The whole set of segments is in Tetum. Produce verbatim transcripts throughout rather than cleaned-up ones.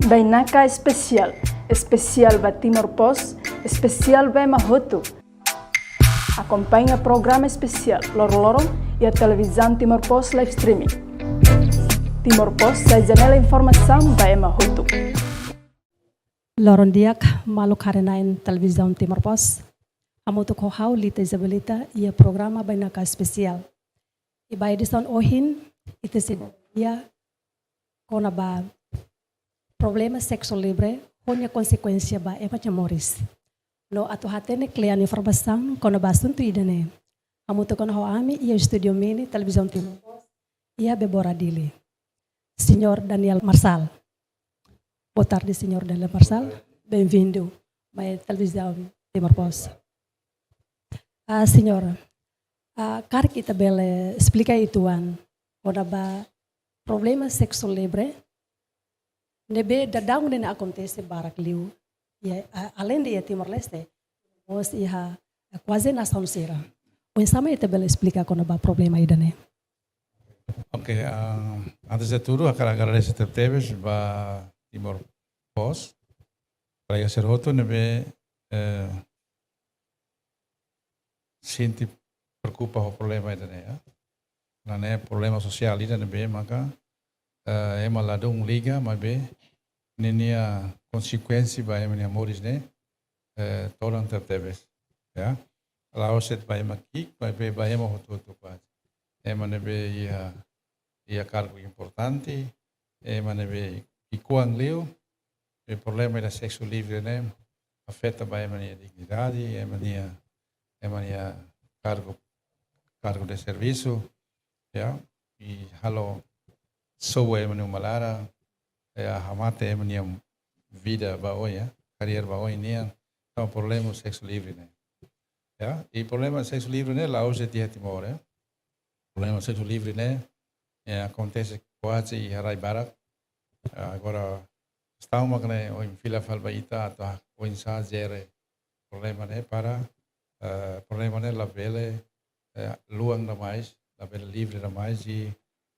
Bainaka Espesiál, espesiál ba Timor Post, espesiál ba ema hotu. Akompaña programa espesiál loron-loron iha Televizaun Timor Post live streaming. Timor Post sai janela informasaun ba ema hotu. Loron di'ak, maluk haree-na'in Televizaun Timor Post. Hamutuk ho ha'u Lita Isabelita iha programa Bainaka Espesiál. I ba edisaun ohin, ita sei iha kona-ba problema seksu livre ho nia konsekuénsia ba ema nia moris. No atu hatene kle'an informasaun kona-ba asuntu ida-ne'e, hamutuk ona ho ami iha estúdiu mini Televizaun Timor Post iha Bebora, Dili, Señór Daniel Marçal. Boa tarde, Señór Daniel Marçal. Bem-vindo mai Televizaun Timor Post. Ah, Señór, ah, karik ita bele esplika uitoan kona-ba problema seksu livre ne'ebé daudaun ne'e akontese barak liu, iha, a-, aleinde iha Timor-Leste, mós iha, eh, kuaze nasaun sira. Oinsá mak ita bele esplika kona-ba problema ida-ne'e? Oke, ah, antes de tudo, ha'u hakarak agradese tebetebes ba Timor Post, kolega sira hotu ne'ebé, eh, sente preokupa ho problema ida-ne'e, ya. Ne'e problema sosiál ida ne'ebé maka, eh, ema ladún liga, maibé ninia konsekuénsia ba ema nia moris ne'e, eh, todan tebetebes, ya. La'ós de'it ba ema ki'ik, maibé ba ema hotu-hotu kuaze. Ema ne'ebé iha, iha kargu importante, ema ne'ebé ki'ikoan liu, i problema ida seksu livre ne'e afeta ba ema nia dignidade, ema nia, ema nia kargu, kargu de servisu, ya, i halo sobu ema nia uma laran, ya, hamate ema nia vida ba oin, ya, kariera ba oin nian, entaun problema seksu livre ne'e. Ya, i problema seksu livre ne'e la'ós de'it iha Timor, ya. Problema seksu livre ne'e, eh, akontese kuaze iha rai barak. Ah, agora, kestaun mak ne'e ohin fila fali ba ita atu oinsá jere problema ne'e para, eh, problema ne'e labele, eh, luan demais, labele livre demais i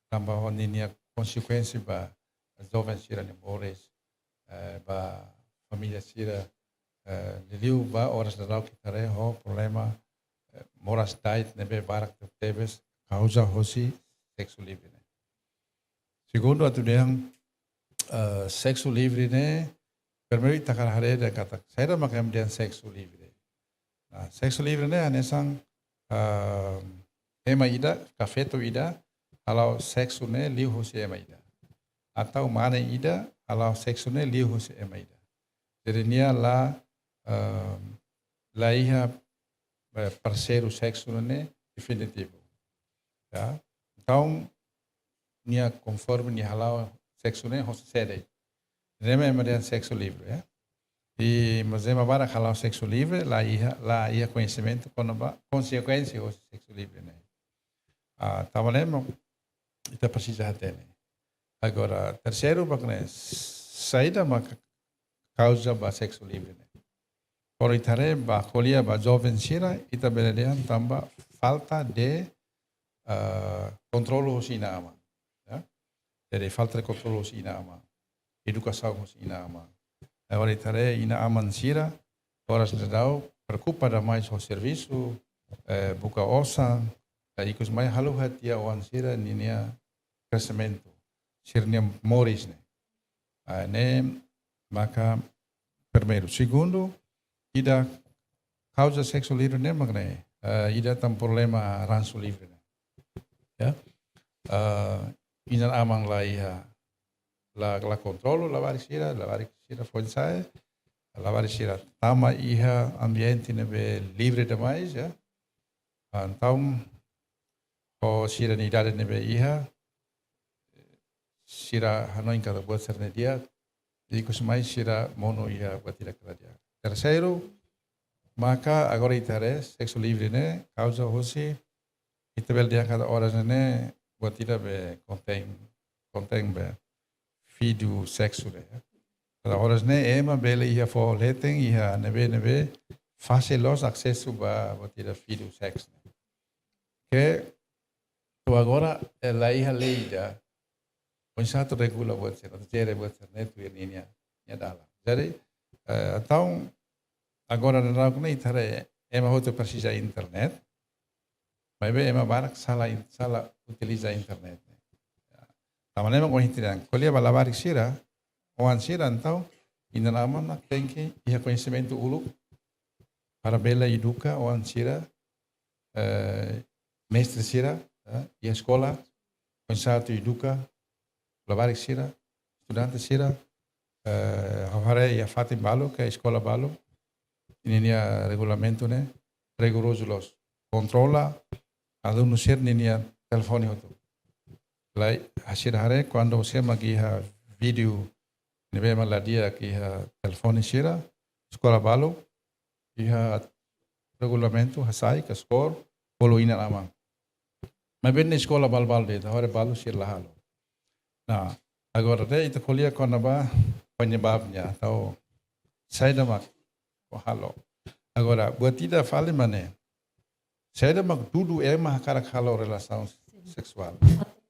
tanba ho ninia konsekuénsia ba joven sira-nia moris, eh, ba família sira, eh, liuliu ba oras daudaun ita haree ho problema, eh, moras da'et ne'ebé barak tebes kauza hosi seksu livre ne'e. Segundu, atu dehan, eh, seksu livre ne'e, primeiru ita hakarak haree dehan katak saida mak ema dehan seksu livre. Nah, seksu livre ne'e hanesan, ah, ema ida, ka feto ida, hala'o seksu ne'e liuhosi ema ida. Atau mane ida, hala'o seksu ne'e liuhosi ema ida. Jadi nia la, ah, la iha, eh, parseiru seksu ne'e definitivu. Ya. Entaun, nia konforme nia hala'o seksu ne'e hosi sé de'it. Ne'e mak ema dehan seksu livre, ya. I mós ema barak hala'o seksu livre, la iha, la iha koñesimentu kona-ba konsekuénsia hosi seksu livre ne'e. Ah, tanba ne'e mak ita presiza hatene. Agora, terseiru mak ne'e, saida mak kauza ba seksu livre ne'e. Kuandu ita haree ba ko'alia ba joven sira, ita bele dehan tanba falta de, ah, kontrolu hosi inan-aman. Ya? Jadi, falta de kontrolu hosi inan-aman. Edukasaun hosi inan-aman. Agora ita haree inan-aman sira, oras daudaun preokupa demais ho servisu, eh, buka osan, eh, ikus mai halo hadi'a oan sira ninia kreximentu, sira-nia moris ne'e. Ah, ne'e maka primeiru. Segundu, ida kauza seksu livre ne'e mak ne'e, eh, ida tan problema ransu livre ne'e. Ya. Eh, inan-aman la iha, la, la kontrolu labarik sira, labarik sira foin-sa'e, labarik sira tama iha ambiente ne'ebé livre demais, ya. Entaun, ho sira-nia idade ne'ebé iha, sira hanoin katak buat sira-ne'e di'ak, ikus mai sira monu iha buat ida ke la di'ak. Terseiru, maka agora ita haree seksu livre ne'e kauza hosi, ita bele dehan katak oras ne'e buat ida be konten, konten be fidu seksu ne'e, ya. Katak oras ne'e ema bele iha foho leten, iha ne'ebé-ne'ebé, fasil loos asesu ba buat ida fidu seksu ne'e. Ke to'o agora, eh, la iha lei ida, oinsá atu regula buat sira, atu jere buat sira ne'e tuir ninia, nia dalan. Jadi, eh, entaun, agora daudaun ne'e ita haree ema hotu presiza internet, maibé ema barak sala in-, sala utiliza internet. Ya. Tanba ne'e mak ohin tinan, ko'alia ba labarik sira, oan sira entaun, inan-aman tenke iha koñesimentu uluk, para bele eduka oan sira, eh, mestre sira, eh, iha eskola, oinsá atu eduka labarik sira, estudante sira, eh, ha'u haree iha fatin balu, ka eskola balu, ninia regulamentu ne'e rigorozu loos. Kontrola alunu sira ninia telefone hotu. Lai, sira haree, kuandu sé mak iha vídeo ne'ebé mak la di'ak iha telefone sira, eskola balu iha regulamentu hasai ka skor, bolu inan-aman. Maibé ne'e eskola balu-balu de'it, agora balu sira la halo. Nah, agora ne'e ita ko'alia kona-ba penyebabnya, atau saida mak halo. Agora, buat ida fali mak ne'e, saida mak dudu ema hakarak halo relasaun seksuál.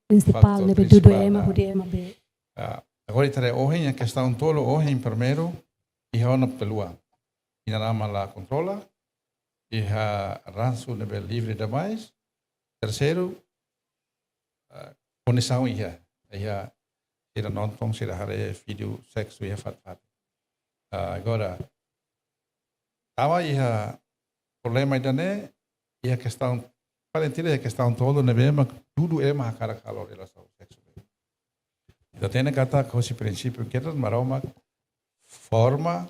Prinsipál, faktor ne'ebé dudu prinsipál, ema, nah, hodi ema bele. Ah, agora ita haree ohin, iha kestaun tolu ohin, primeiru, iha ona peluang. Inan-aman la kontrola, iha ransu ne'ebé livre demais. Terseiru, ah, punisaun iha, iha sira nonton, sira haree vídeo seksu iha fatin-fatin. Ah, agora, tanba iha problema ida-ne'e, iha kestaun, paling tidak iha kestaun tolu ne'ebé mak dudu ema hakarak halo relasaun seksu. Ita hatene katak husi prinsípiu kedas Maromak forma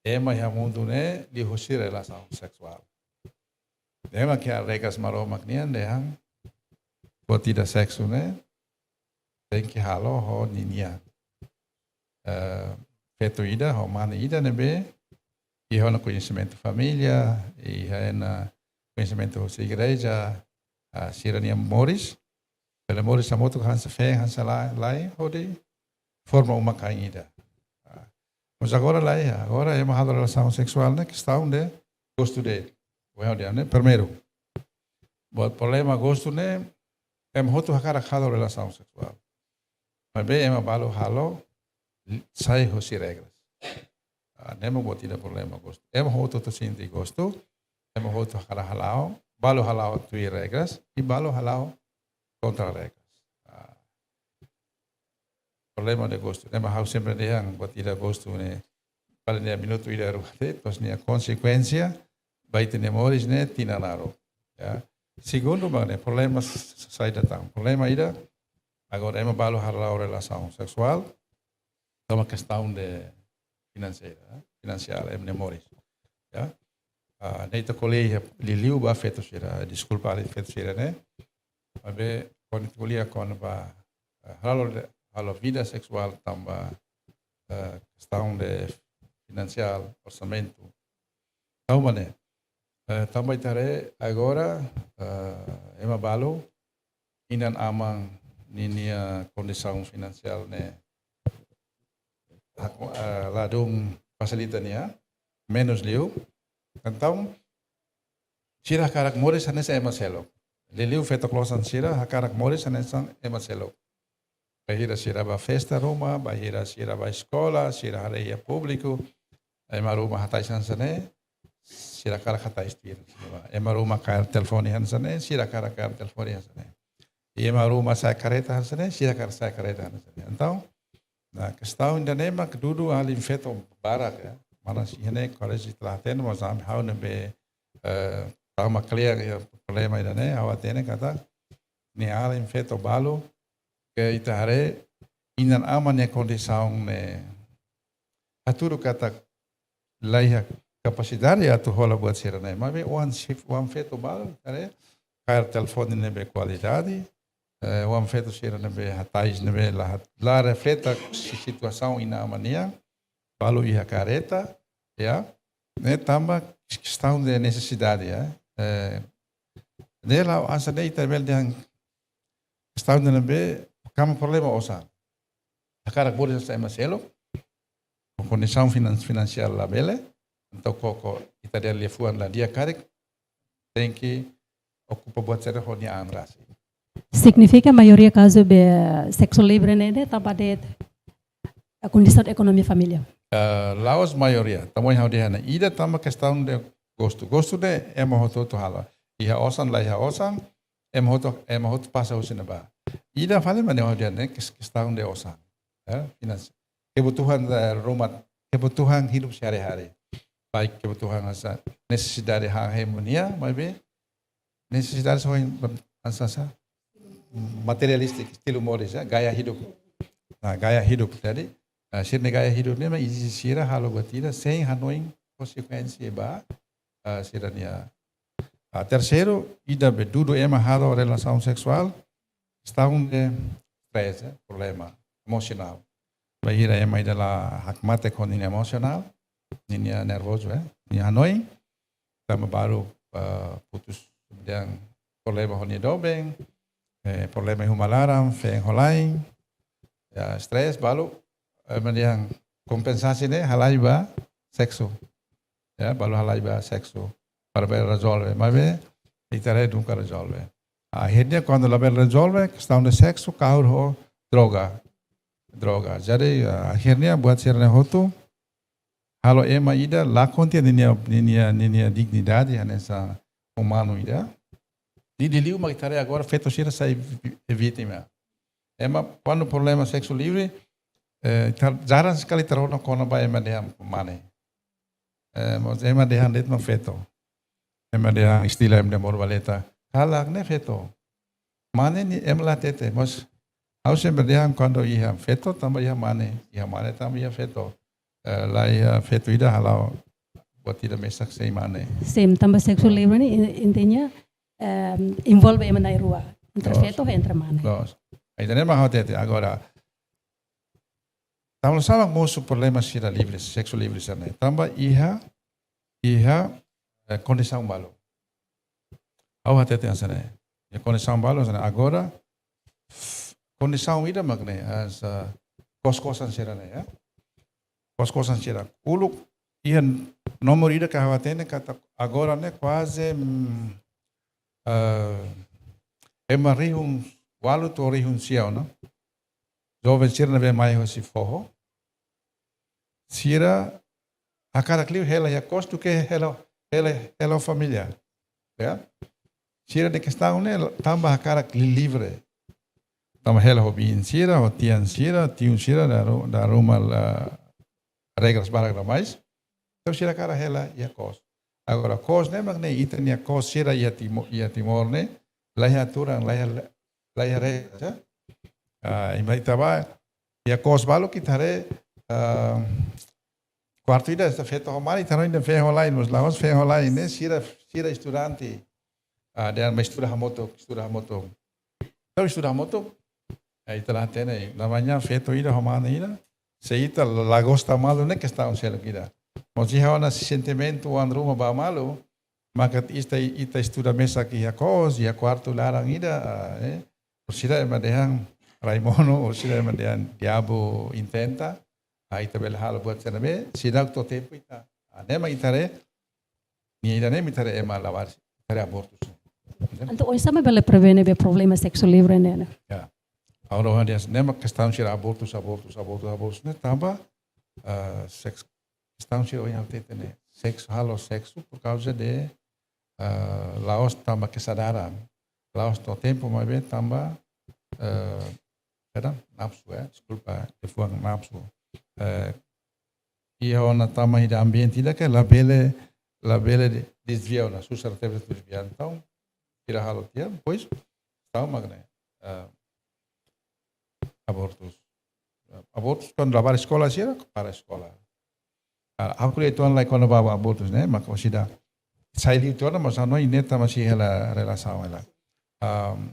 ema iha mundu ne'e liuhusi relasaun seksuál. Ema ke regras Maromak nian dehan buat ida seksu ne'e tenke halo ho ninia, eh, feto ida, ho mane ida ne'ebé iha ona koñesimentu família, iha ona koñesimentu husi igreja, ah, sira-nia moris. Bele moris hamutuk hanesan feen, hanesan la-, la'en, hodi forma uma-kain ida. Ah, mas agora laiha, agora ema halo relasaun seksuál ne'e kestaun de gostu de'it. Well, dia, ne'e primeiru. Buat problema gostu ne'e, ema hotu hakarak halo relasaun seksuál. Maibé ema balu halo sai husi regras. Ah, ne'e mak buat ida problema gostu. Ema hotu atu sente gostu, ema hotu hakarak hala'o, balu hala'o tuir regras, i balu hala'o kontra regras. Ah, problema de gostu. Ne'e mak ha'u sempre dehan buat ida gostu ne'e, paling tidak minutu ida rua de'it, depois nia konsekuénsia ba ita-nia moris ne'e tinan naruk. Ya. Segundu mak ne'e, problema s-, s-, saida tan. Problema ida, agora ema balu hala'o relasaun seksuál, tanba kestaun de finanseira, finansiál, ema-nia moris. Ya. Ah, ne'e ita ko'alia liuliu ba feto sira, deskulpa alin feto sira ne'e. Maibé, kuandu ita ko'alia kona-ba, eh, halo de, halo vida seksuál tanba, eh, kestaun de finansiál, orsamentu. Tanba ne'e, eh, tanba ita haree agora, eh, ema balu, inan-aman ninia kondisaun finansiál ne'e, hak-, eh, ladún fasilita nia, menus liu. Entaun, sira hakarak moris hanesan ema seluk. Liuliu feto klosan sira hakarak moris hanesan ema seluk. Bainhira sira bá festa ruma, bainhira sira bá eskola, sira haree iha públiku, ema ruma hatais hanesan ne'e, sira hakarak hatais tuir. Ema ruma kaer telefone hanesan ne'e, sira hakarak kaer telefone hanesan ne'e. Ema ruma sa'e karreta hanesan ne'e, sira hakarak sa'e karreta hanesan ne'e. Entaun, nah, kestaun ida-ne'e mak dudu alin feto barak, ya. Manas iha ne'e kolega ita la hatene, mas ami ha'u ne'ebé, eh, tama kle'an iha problema ida-ne'e, ha'u hatene katak ne'e alin feto balu, ke ita haree inan-aman nia kondisaun ne'e hatudu katak laiha kapasidade atu hola buat sira-ne'e. Maibé oan sif-, oan feto balu, ita haree, kaer telefone ne'ebé kualidade, eh, oan feto sira ne'ebé hatais ne'ebé la hat-, la refleta si-, situasaun inan-aman nian, balu iha karreta, ya. Ne'e tanba kestaun de nesesidade, ya. Eh, ne'e la'ós hanesan ita bele dehan kestaun ida ne'ebé, kama problema osan. Hakarak moris hanesan ema seluk, kondisaun finan-, finansiál labele, entaun koko ita dehan liafuan la di'ak karik, tenke okupa buat sira ho nia an rasik. Signifika maioria kazu be seksu livre ne'e de'it tanba de'it kondisaun ekonomia família? Eh, la'ós maioria, tanba ha'u dehan ne'e, ida tanba kestaun de gostu. Gostu ne'e ema hotu-hotu halo. Iha osan, la iha osan, ema hotu, ema hotu pasa husi ne'ebá. Ida fali mak ne'e ha'u dehan ne'e kes-, kestaun de osan. Ya, finansa. Kebutuhan, eh, ruma, kebutuhan hidup sehari-hari. Baik kebutuhan hanesan nesesidade hahán hemu nia, maibé nesesidade só hanesan sá, materialistik, estilu moris, ya, gaya hidup. Nah, gaya hidup. Jadi, eh, sira-nia gaya hidup ne'e mak ezije sira halo buat ida sein hanoin konsekuénsia ba, eh, sira-nia. Ah, terseiru, ida be dudu ema halo relasaun seksuál, kestaun de stress, eh, problema emosionál. Bainhira ema ida la hakmatek ho ninia emosionál, ninia nervozu, eh, ninia hanoin, tanba balu, eh, putus, kemudian problema ho nia doben, eh, problema iha uma laran, feen ho la'en, ya, stress, balu, eh, ema dehan kompensasi ne'e halai ba seksu. Ya, balu halai ba seksu para bele rezolve, maibé ita haree nunka rezolve. Akhirnya, kuandu labele rezolve kestaun de seksu, kahur ho droga. Droga. Jadi, ah, akhirnya buat sira-ne'e hotu halo ema ida lakon tiha ninia, ninia, ninia dignidade hanesan umanu ida. Di, di liu mak ita haree agora feto sira sai vi-, vítima. Ema, kuandu problema seksu livre, eh, ita, jarang sekali ita rona kona-ba ema dehan mane. Eh, mas ema dehan de'it mak feto. Ema dehan istilah ema dehan borboleta. Kalan ne'e feto. Mane ne'e ema la hatete, mas ha'u sempre dehan kuandu iha feto tanba iha mane, iha mane tanba iha feto. Eh, la iha feto ida hala'o buat ida mesak sei mane. Sim, tanba seksu livre ne'e in-, intinya, em, envolve ema na'in-rua. Entre Loos. Feto, entre mane. Loos. Ida-ne'e mak ha'u hatete. Agora, tanba sá mak mosu problema sira livre, seksu livre sira-ne'e? Tanba iha, iha, eh, kondisaun balu. Ha'u hatete hanesan ne'e. Iha kondisaun balu hanesan ne'e. Agora, kondisaun ida mak ne'e, hanesan kos-kosan sira-ne'e, ya. Kos-kosan sira. Uluk iha nomor ida ke ha'u hatene katak agora ne'e kuaze, mm, eh, ema rihun ualu to'o rihun sia ona. Joven sira ne'ebé mai husi foho. Sira hakarak liu hela iha kos duké hela, hela, hela família. Ya. Sira-nia kestaun ne'e tanba hakarak li-, livre. Tanba hela ho biin sira, ho tian sira, tiun sira, dala ru-, dala ruma la regras barak demais. Entaun sira hakarak hela iha kos. Agora, kos ne'e mak ne'e ita-nia kos sira iha Timo-, iha Timor ne'e, la iha aturan, la iha, la iha regras, ya. Ah, ema ita bá iha kos balu ita haree, ah, kuartu ida esta feto ho mane, ita haree ida feen ho la'en, mas la'ós feen ho la'en ne'e, sira, sira estudante. Ah, dehan mak estuda hamutuk, estuda hamutuk. Entaun estuda hamutuk, eh, ita la hatene, namanya feto ida ho mane ida, se ita la gosta malu ne'e kestaun seluk ida. Mas iha ona sentimentu oan ruma ba malu, maka ita, ita estuda mesak iha kos, iha kuartu laran ida, ah, eh. Orsida ema dehan rai monu, orsida ema dehan diabu intenta, ah, ita bele halo buat sira-ne'ebé, seidauk to'o tempu ita. Ah, ne'e mak ita haree, nia ida-ne'e mak ita haree ema labarik, ita haree abortus. Entaun, oinsá mak bele prevene be problema seksu livre ne'e, ne'e? Ya. Agora, ohin dia, ne'e mak kestaun sira abortus, abortus, abortus, abortus, ne'e tanba, eh, seks-, kestaun sira ohin ha'u hatete ne'e. Seksu, halo seksu por kauza de, eh, la'ós tanba kesadaran. La'ós to'o tempu, maibé tanba, eh, perdão, nafsu, eh, deskulpa, liafuan nafsu. Eh, iha ona tama ida ambiente ida ke labele, labele de-, desvia ona, susar tebes desvia. Entaun, sira halo tiha, depois, kestaun mak ne'e, eh, abortus. Abortus kuandu labarik eskola sira, para eskola. Ah, ha'u ko'alia uitoan lai kona-ba abortus ne'e, maka orsida sai liu tiha ona, mas ha'u hanoin ne'e tanba sei hela relasaun hela. Am,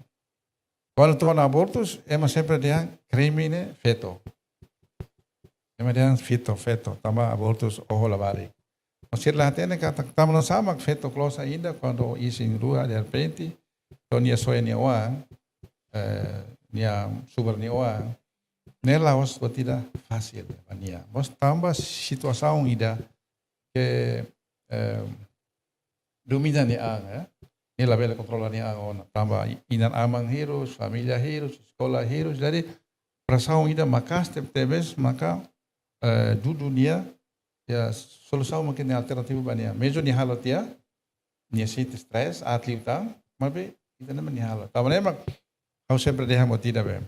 kuandu to'o ona abortus, ema sempre dehan krime ne'e feto. Ema dehan feto, feto, tanba abortus oho labarik. Mas sira la hatene katak tanba sá mak feto klosa ida kuandu isin rua derrepente, to'o nia soe nia oan, eh, nia subar nia oan, ne'e la'ós buat ida fasil ba nia. Mas tanba situasaun ida ke, eh, domina nia an, eh. Nia labele kontrola nia an ona. Tanba inan-aman hirus, família hirus, eskola hirus. Jadi presaun ida maka'as tebetebes maka, eh, dudu nia, ya, solusaun mungkin nia alternativa ba nia. Mezmu nia halo tiha, nia sente stress, aat liután, maibé ida-ne'e mak nia halo. Tanba ne'e mak ha'u sempre dehan buat ida be.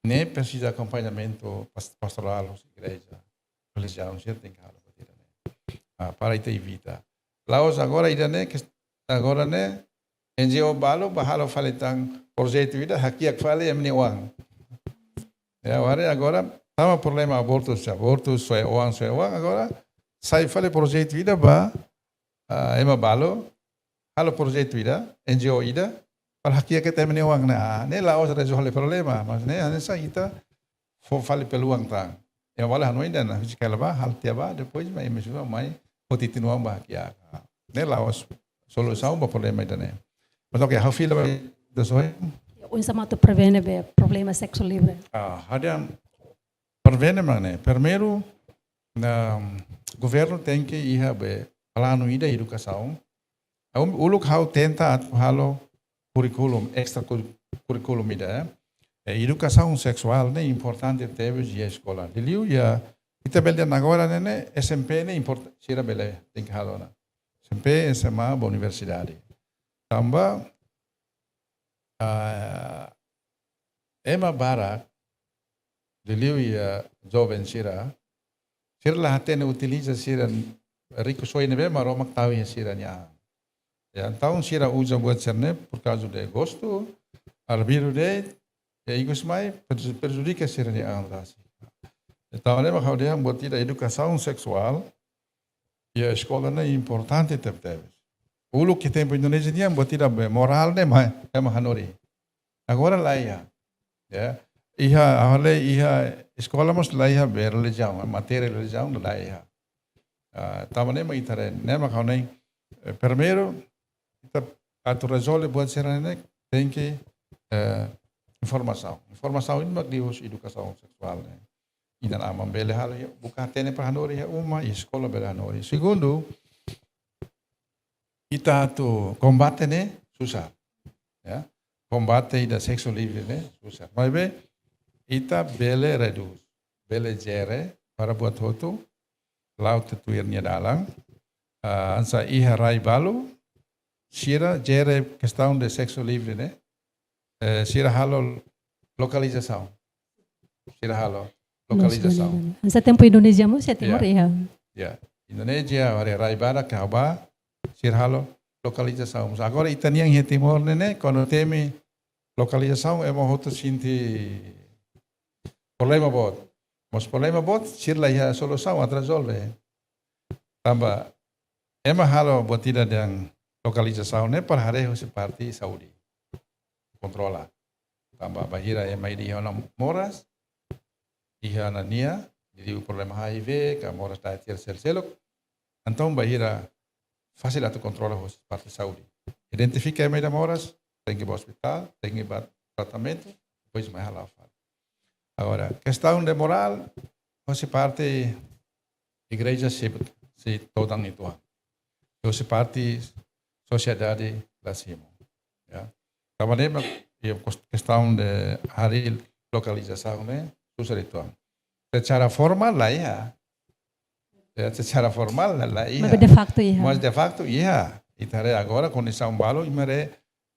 Ne'e presiza akompañamentu pas-, pastorál, igreja, relijiaun, sira tenke halo buat ida-ne'e. Ah, para ita evita. La'ós agora ida-ne'e, kes-, agora ne'e, N G O balu, bá halo fali tan projetu ida, hakiak fali ema nia oan. Ya, wainhira agora, tanba problema abortu, se abortu, soe oan, soe oan, agora, sai fali projetu ida ba, ah, ema balu, halo projetu ida, N G O ida, para hakiak ema nia oan ne'e, ah, ne'e la'ós rezolve problema, mas ne'e, hanesan ita, fó fali peluang tan. Ema balu hanoin dehan, husi kala ba, halo tiha ba, depois mai, ema sira mai, foti tiha oan ba hakiak. Ne'e la'ós solusaun ba problema ida-ne'e. Mas oke, ha'u fila ba, dos oi. Oinsá mak atu prevene be problema seksu livre? Ah, hadian prevene mak ne'e. Primeiru, na, governu tenke iha be planu ida edukasaun. Ha'u, uluk ha'u tenta atu halo kurríkulu, extra kur-, kurríkulu ida, eh. Eh, edukasaun seksuál ne'e importante tebes iha eskola. Liuliu iha, ita bele dehan agora ne'e, ne'e S M P ne'e import-, sira bele tenke halo ona. S M P, S M A, ba universidade. Tanba, ah, ema barak, liuliu iha joven sira, sira la hatene utiliza sira rikusoin ne'ebé Maromak tau iha sira-nia an. Ya, entaun sira uza buat sira-ne'e por causa de gostu, arbiru de'it, ya, ikus mai, preju-, prejudika sira-nia an rasik. Entaun, ne'e mak ha'u dehan buat ida edukasaun seksuál, iha eskola ne'e importante tebetebes. Uluk iha tempu Indonézia nian buat ida be morál ne'e ema, ema hanorin. Agora la iha. Ya. Iha, ha'u haree iha eskola mós la iha be relijiaun, matéria relijiaun la iha. Ah, tanba ne'e mak ita haree, ne'e mak ha'u hanoin, eh, primeiru, ita atu rezolve buat sira-ne'e tenke, eh, informasaun. Informasaun ida mak liuhusi edukasaun seksuál ne'e. Inan-aman bele halo, ya, buka hatene para hanorin iha uma, iha eskola bele hanorin. Segundu, ita atu kombate ne'e susar. Ya. Kombate ida seksu livre ne'e susar. Maibé, ita bele redús, bele jere para buat hotu, la'o tuir nia dalan. Ah, hanesan iha rai balu, sira jere kestaun de seksu livre ne'e, eh, sira halo lokalizasaun. Sira halo lokalizasaun. Hanesan tempu Indonézia mós iha Timor iha. Ya. Indonézia, haree rai barak ka ba, sira halo lokalizasaun. Agora ita-nian iha Timor ne'e, ne'e, kuandu temi lokalizasaun, ema hotu sente problema boot. Mas problema boot, sira la iha solusaun atu rezolve. Tanba ema halo buat ida dehan lokalizasaun ne'e para haree husi parte saúde. Kontrola. Tanba bainhira ema ida iha ona moras, iha ona nia, jadi problema H I V, ka moras da tiar sel seluk. Entaun bainhira fasil atu kontrola husi parte saúde. Identifika ema ida moras, tenke ba ospitál, tenke ba tratamentu, depois mai hala'o fali. Agora, kestaun de morál, husi parte igreja sibuk, sei todan uitoan. Husi parte sosiedade la simu. Ya. Tanba ne'e mak, ya, kos-, kestaun de harii lokalizasaun ne'e, susar uitoan. Secara formál la iha. Ya, secara formál la, la iha. Mas de facto iha. Mas de facto iha. Ita haree agora kondisaun balu, imi haree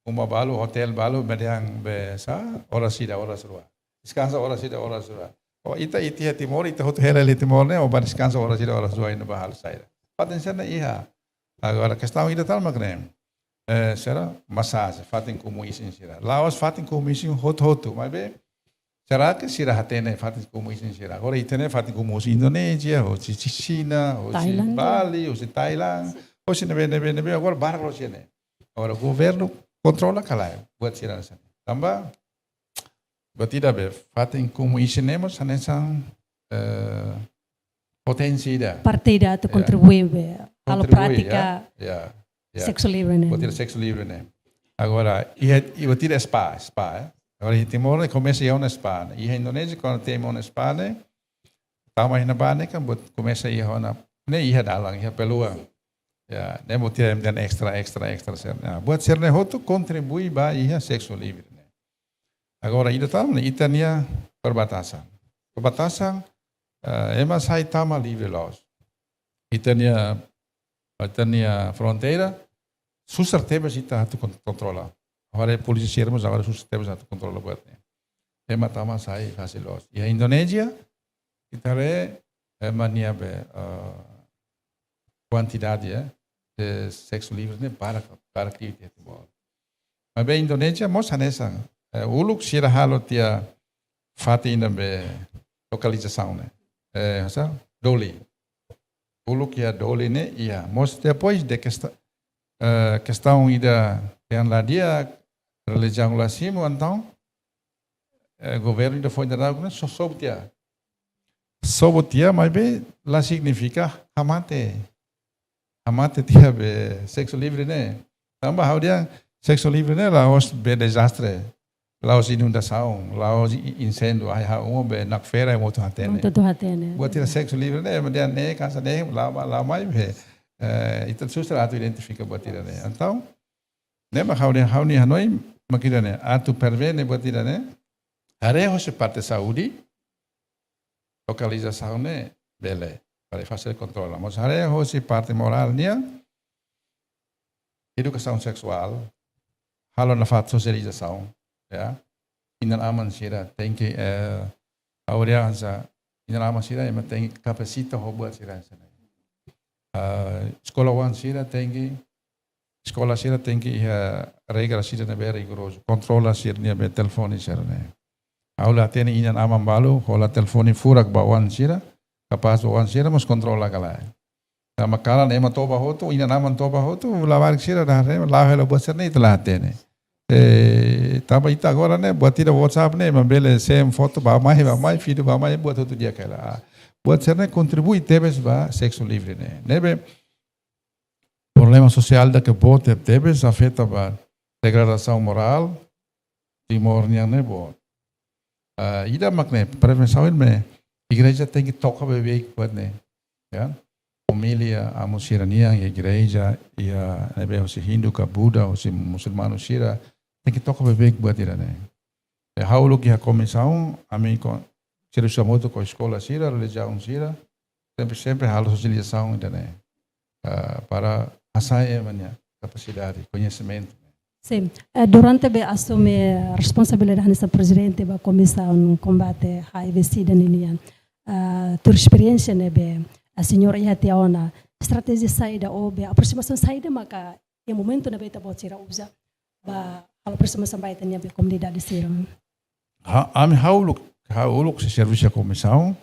uma balu, hotel balu, imi dehan be sá, oras ida, oras rua. Deskansa oras ida, oras rua. O ita, ita iha Timor, ita hotu hela iha Timor ne'e, o ba deskansa oras ida, oras rua, iha ne'ebá halo saida. Fatin sira-ne'e iha. Agora, kestaun ida tan mak ne'e. Eh, sira, masaje, fatin kumuisin sira. La'ós fatin kumuisin hotu-hotu, maibé, será que sira hatene fatin kumuisin sira? Agora, ita-nia fatin kumuisin Indonézia, husi Xina, husi Tailándia. Bali, husi Thailand, husi ne'ebé, ne'ebé, ne'ebé, agora barak loos iha ne'e. Agora, governu kontrola ka lae buat sira hanesan ne'e. Tanba, buat ida be, fatin kumuisin ne'e mós hanesan, eh, poténsia ida. Parte ida atu, ya, kontribui be halo, kontribui, prátika, ya, ya, ya, seksu livre ne'e. Buat ida seksu livre ne'e. Agora, iha, iha buat ida spa, spa, eh. Agora, iha Timor ne'e komesa iha ona spa ne'e. Iha Indonézia, kuandu temi ona spa ne'e, tama iha ne'ebá ne'e kan buat komesa iha ona, ne'e iha dalan, iha peluang. Ya, ne'e buat ida ema dehan extra, extra, extra sira-ne'e. Ya, buat sira-ne'e hotu kontribui ba iha seksu livre ne'e. Agora, ida tan, ita-nia perbatasan. Perbatasan, eh, ema sai tama livre loos. Ita-nia, ita-nia fronteira, susar tebes ita atu kon-, kontrola. Haree polísia sira mós agora susar tebes atu kontrola buat ne'e. Ema tama sai fasil loos. Iha Indonézia, ita haree ema nia be, eh, kuantidade, eh, de seksu livre ne'e barak, barak liu iha Timor. Maibé Indonézia mós hanesan, eh, uluk sira halo tiha fatin ida be lokalizasaun ne'e. Eh, hanesan doli. Uluk iha doli ne'e iha. Mós depois de kesta-, eh, kestaun ida dehan la di'ak, relijiaun la simu, entaun, eh, governu ida foin daudauk ne'e so-, sobu tiha. Sobu tiha, maibé la signifika hamate. Hamate tiha be seksu livre ne'e. Tanba ha'u dehan seksu livre ne'e la'ós be dezastre. La'ós inundasaun, la'ós i-, i-, inséndiu, ai ha uma be nakfera ema hotu hatene. Ema hotu hatene. Buat ida seksu livre ne'e, ema dehan ne'e, kansa ne'e, la, la mai be. Eh, ita susar atu identifika buat ida ne'e. Entaun, ne'e mak ha'u dehan, ha'u-nia hanoin mak ida ne'e, atu prevene buat ida ne'e. Haree hosi parte saúde, lokalizasaun ne'e bele, para fasil kontrola. Mas haree hosi parte morál nian, edukasaun seksuál, halo nafatin sosializasaun, ya. Inan-aman sira tenke, eh, ha'u dehan hanesan, inan-aman sira ema tenke kapasita ho buat sira hanesan ne'e. Ah, eskola-oan sira tenke, eskola sira tenke iha regra sira ne'ebé rigorozu, kontrola sira-nia be telefone sira-ne'e. Ha'u la hatene inan-aman balu hola telefone furak ba oan sira, kapás ba oan sira mós kontrola ka lae. Tanba kalan ema toba hotu, inan-aman toba hotu, labarik sira dah re, la'o hela buat sira-ne'e ita la hatene. Eh, tanba ita agora ne'e, buat ida WhatsApp ne'e, ema bele send foto ba mai, ba mai, vídeo ba mai, buat hotu di'ak hela. Ah, buat sira-ne'e kontribui tebes ba seksu livre ne'e. Ne'ebé problema sosiál ida ke boot tebes afeta ba degradasaun morál Timor nian ne'e boot. Ah, ida mak ne'e, prevensaun ne'e, igreja tenke toka beibeik buat ne'e. Ya. Família, amu sira-nian, igreja, iha ne'ebé hosi Hindu ka Buda, hosi musulmanu sira, tenke toka beibeik buat ida ne'e. Eh, ha'u uluk iha komisaun, ami ko, servisu hamutuk ho eskola sira, relijiaun sira, sempre, sempre halo sosializasaun ida ne'e. Ah, para hasa'e ema nia kapasidade, koñesimentu. Sin, eh, durante be asume responsabilidade hanesan prezidente ba Komisaun Kombate HIV SIDA ninian, ah, tuir esperiénsia ne'ebé, ah, señór iha tiha ona, estratéjia saida ou be aproximasaun saida maka iha momentu ne'ebé ita-boot sira uza ba halo aproximasaun ba ita-nia be komunidade sira? Ha, ami ha'u uluk, ha'u uluk sei servisu iha komisaun,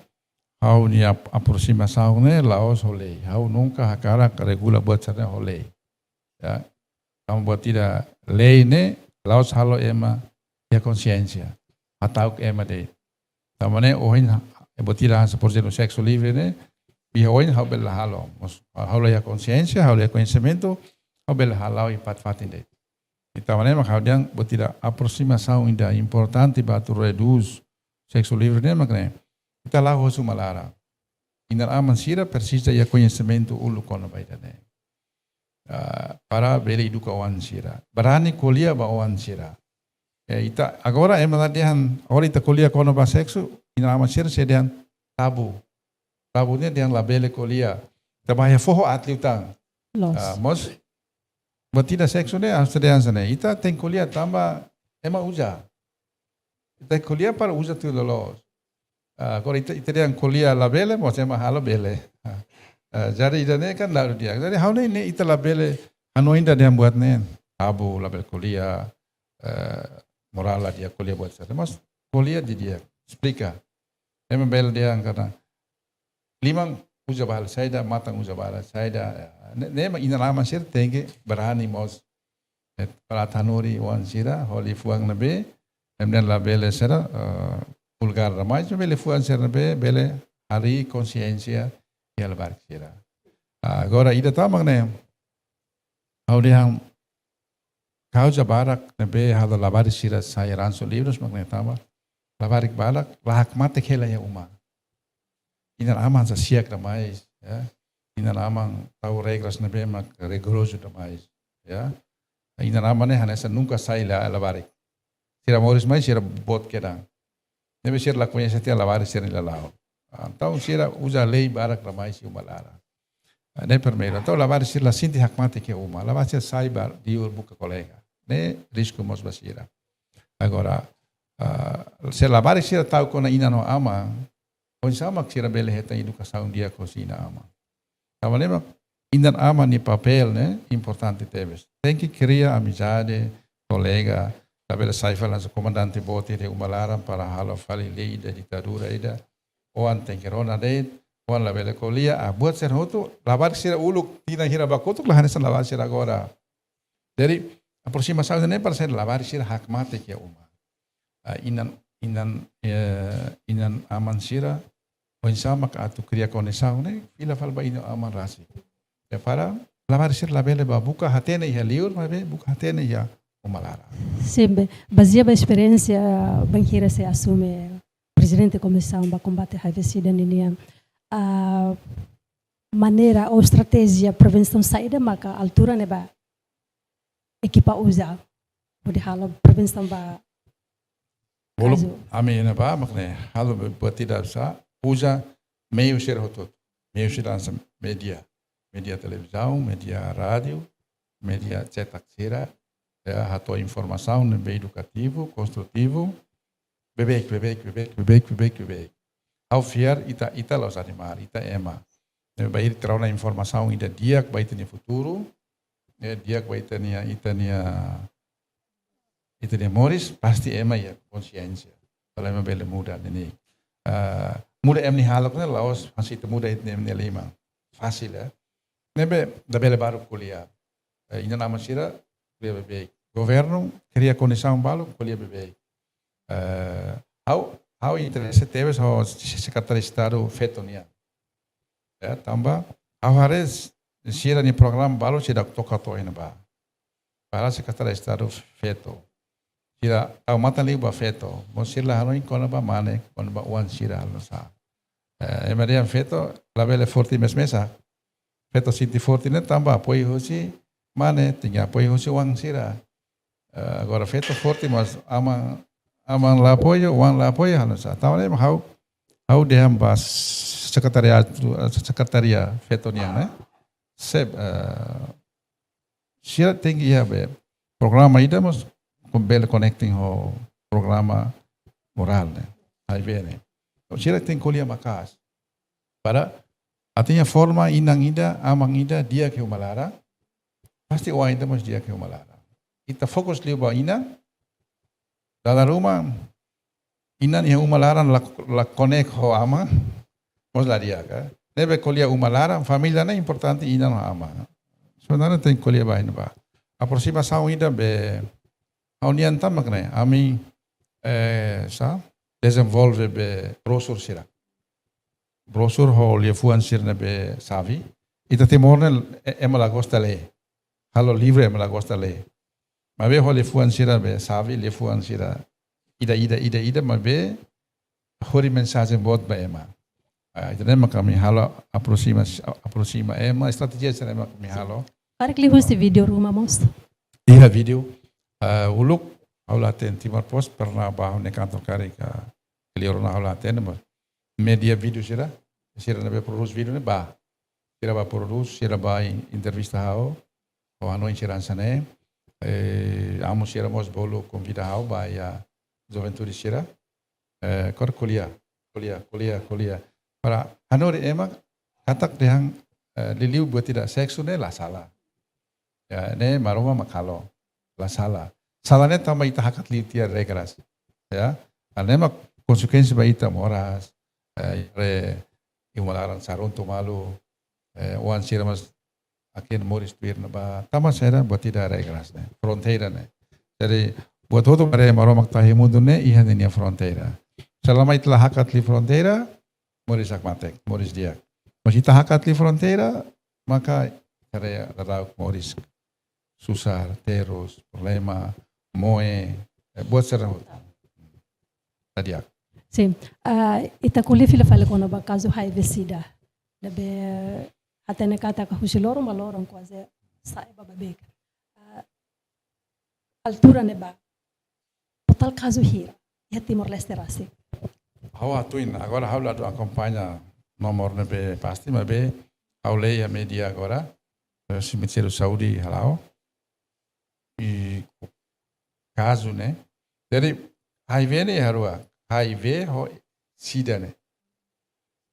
ha'u-nia ap-, aproximasaun ne'e la'ós ho lei. Ha'u nunka hakarak regula buat sira-ne'e ho lei. Ya. Tanba buat ida lei ne'e la'ós halo ema iha konsiénsia. Hata'uk ema de'it. Tanba ne'e ohin ha-, buat ida hanesan, por ezemplu, seksu livre ne'e, iha ohin ha'u bele la halo. Mas ha'u la iha konsiénsia, ha'u la iha koñesimentu, ha'u bele hala'o iha fatin-fatin de'it. Entaun, ne'e mak ha'u dehan buat ida aproximasaun ida importante ba atu redús seksu livre ne'e mak ne'e. Ita la'o husu uma laran. Inan-aman sira presiza iha koñesimentu uluk kona-ba ida-ne'e. Ah, para bele eduka oan sira. Berani ko'alia ba oan sira. Eh, ita, agora ema la dehan, agora ita ko'alia kona-ba seksu, inan-aman sira sei dehan tabu. Tabu ne'e dehan labele ko'alia. Ita ba iha foho aat liután. Loos. Ah, mas buat ida seksu ne'e, ah, sei dehan hanesan ne'e. Ita tenke ko'alia tanba ema uza. Ita ko'alia para uza tuir loloos. Ah, agora ita, ita dehan ko'alia labele, mas ema halo bele. Ah, ah, jadi ida-ne'e kan la di'ak. Jadi ha'u hanoin ne'e ita labele, hanoin ida dehan buat ne'e tabu, labele ko'alia, eh, morál la di'ak ko'alia buat sira-ne'e. Mas ko'alia didi'ak, esplika. Ema bele dehan katak liman uza ba halo saida, matan uza ba halo saida. Ne'e, ne'e mak inan-aman sira tenke berani mós. Eh, para atu hanorin oan sira ho liafuan ne'ebé, ema dehan labele sira, eh, vulgár demais, maibé liafuan sira ne'ebé bele harii konsiénsia iha labarik sira. Ah, agora ida tan mak ne'e, ha'u dehan kauza barak ne'ebé halo labarik sira sai ransu livres mak ne'e tanba labarik barak la hakmatek hela iha uma. Inan-aman sira siak demais, ya. inan-aman tau regras ne'ebé mak rigorozu demais, ya. Inan-aman ne'e hanesan nunka sai la, labarik. Sira moris mai, sira boot kedan. Ne'ebé sira la koñese tiha labarik sira-nia lala'ok. Ah, entaun sira uza lei barak la mai husi uma laran. Ah, ne'e primeiru. Entaun labarik sira la sente hakmatek iha uma. Labarik sira sai ba liur buka kolega. Ne'e risku mós ba sira. Agora, ah, se labarik sira ta'uk ona inan no aman, oinsá mak sira bele hetan edukasaun di'ak husi inan-aman? Tanba ne'e mak inan-aman nia papél ne'e importante tebes. Tenke kria amizade, kolega, labele sai fali hanesan komandante boot iha uma laran para halo fali lei ida ditadura ida. Oan tenke rona de'it, oan labele ko'alia, ah, buat sira hotu, labarik sira uluk tinan hira ba kotuk la hanesan labarik sira agora. Jadi, aproximasaun ne'e para sira labarik sira hakmatek iha uma. Ah, inan, inan, eh, inan-aman sira, oinsá mak atu kria koneksaun ne'e, fila fali ba inan-aman rasik. Ya, para labarik sira labele ba buka hatene iha liur, maibé buka hatene iha uma laran. Sin, be, bazeia ba esperiénsia bainhira sei asume prezidente Komisaun ba Kombate HIV SIDA ninian, ah, maneira ou estratéjia prevensaun saida maka altura ne'ebá ekipa uza hodi halo prevensaun ba Bolu, kazu. Ami iha ne'ebá mak ne'e, halo be buat ida sá, uza meiu sira hotu. Meiu sira hanesan média. Média televizaun, média rádiu, média cetak sira, ya, hato'o informasaun ne'ebé edukativu, konstrutivu, beibeik, beibeik, beibeik, beibeik, beibeik, beibeik. Ha'u fiar ita, ita la'ós animál, ita ema. Ne'ebé bainhira ita rona informasaun ida di'ak ba ita-nia futuru, eh, di'ak ba ita-nia, ita-nia, ita-nia moris, pasti ema iha konsiénsia. Kalau ema bele muda neineik. Ah, muda ema nia hahalok ne'e la'ós, hanesan ita muda ita-nia, ema nia liman. Fasil, ya. Ne'ebé labele baruk ko'alia. Eh, inan-aman sira, ko'alia beibeik. Governu kria kondisaun balu, ko'alia beibeik. Eh, ha'u, ha'u interese tebes ho Sekretáriu Estadu Feto nian. Ya, tanba, ha'u haree sira-nia programa balu seidauk toka to'o iha ne'ebá. Para Sekretáriu Estadu Feto. Sira tau matan liu ba feto. Mós sira la hanoin kona-ba mane, kona-ba oan sira halo sá. Eh, ema dehan feto labele forte mesa-mesak. Feto sente forte ne'e tanba apoiu husi mane, tenke apoiu husi oan sira. Eh, agora feto forte mas aman, aman la apoiu, oan la apoiu halo sá. Tanba ne'e ha'u, ha'u dehan ba sekretariadu, sekretaria feto nian ne'e. Se, eh, sira tenke iha be programa ida mós bele connecting ho programa morál ne'e, HIV ne'e. Sira tenke ko'alia maka'as. Para atu forma inan ida, aman ida di'ak iha uma laran, pasti oan ida mós di'ak iha uma laran. Ita fokus liu ba inan, dala ruma inan iha uma laran la, la connect ho aman, mós la di'ak ka. Ne'ebé ko'alia uma laran, família ne'e importante inan ho aman. Sebenarnya tenke ko'alia ba inan ba. Aproximasaun ida be, ha'u-nian tan mak ne'e, ami, eh, sá, dezenvolve be brosur sira. Brosur ho liafuan sira ne'ebé xave. Ita Timor ne'e, e-, ema la gosta lee. Halo livru ema la gosta lee. Maibé ho liafuan sira be xave, liafuan sira ida, ida, ida, ida, maibé hodi mensajen boot ba ema. Ah, ida-ne'e mak ami halo aproxima, aproxima ema, estratéjia sira-ne'e mak ami halo. Karik liuhusi vídeo ruma mós? Iha vídeo, ah, uluk, ha'u la hatene, Timor Post pernah bá ha'u-nia kantor karik, ah, kleur ona ha'u la hatene, mas média vídeo sira, sira ne'ebé prodús vídeo ne'e bá. Sira bá prodús, sira bá entrevista ha'u, ha'u hanoin sira hanesan ne'e, eh, amu sira mós bolu konvida ha'u ba iha juventude sira, eh, kor ko'alia, ko'alia, ko'alia, ko'alia. Para hanorin ema katak dehan, eh, liuliu buat ida seksu ne'e la sala. Ya, ne'e Maromak mak halo, la sala. Sala ne'e tanba ita hakat liu tiha regras. Ya, ne'e mak konsekuénsia ba ita moras, eh, re iha uma laran saruntu malu, eh, oan sira mós hakiak moris tuir ne'ebá, tanba saida, buat ida regras ne'e, fronteira ne'e. Jadi, buat hotu ba Maromak tahi mundu ne'e, iha ninia fronteira. Selama ita la hakat liu fronteira, moris hakmatek, moris di'ak. Mas ita hakat liu fronteira, maka ita haree dadauk moris susar, terus, problema, moe, eh, buat sira hotu. La di'ak. Sin. Ah, ita ko'alia fila fali kona-ba kazu HIV SIDA. Ne'ebé Hatene katak husi loron ba loron kuaze sa'e ba beibeik. Ah, altura ne'ebá, totál kazu hira iha Timor-Leste rasik? Ha'u atu ina, agora ha'u la atu akompaña númeru ne'ebé pasti, maibé ha'u lee iha média agora, eh, Ministériu Saúde hala'o. I kazu ne'e. Jadi, H I V ne'e iha rua. H I V ho sida ne'e.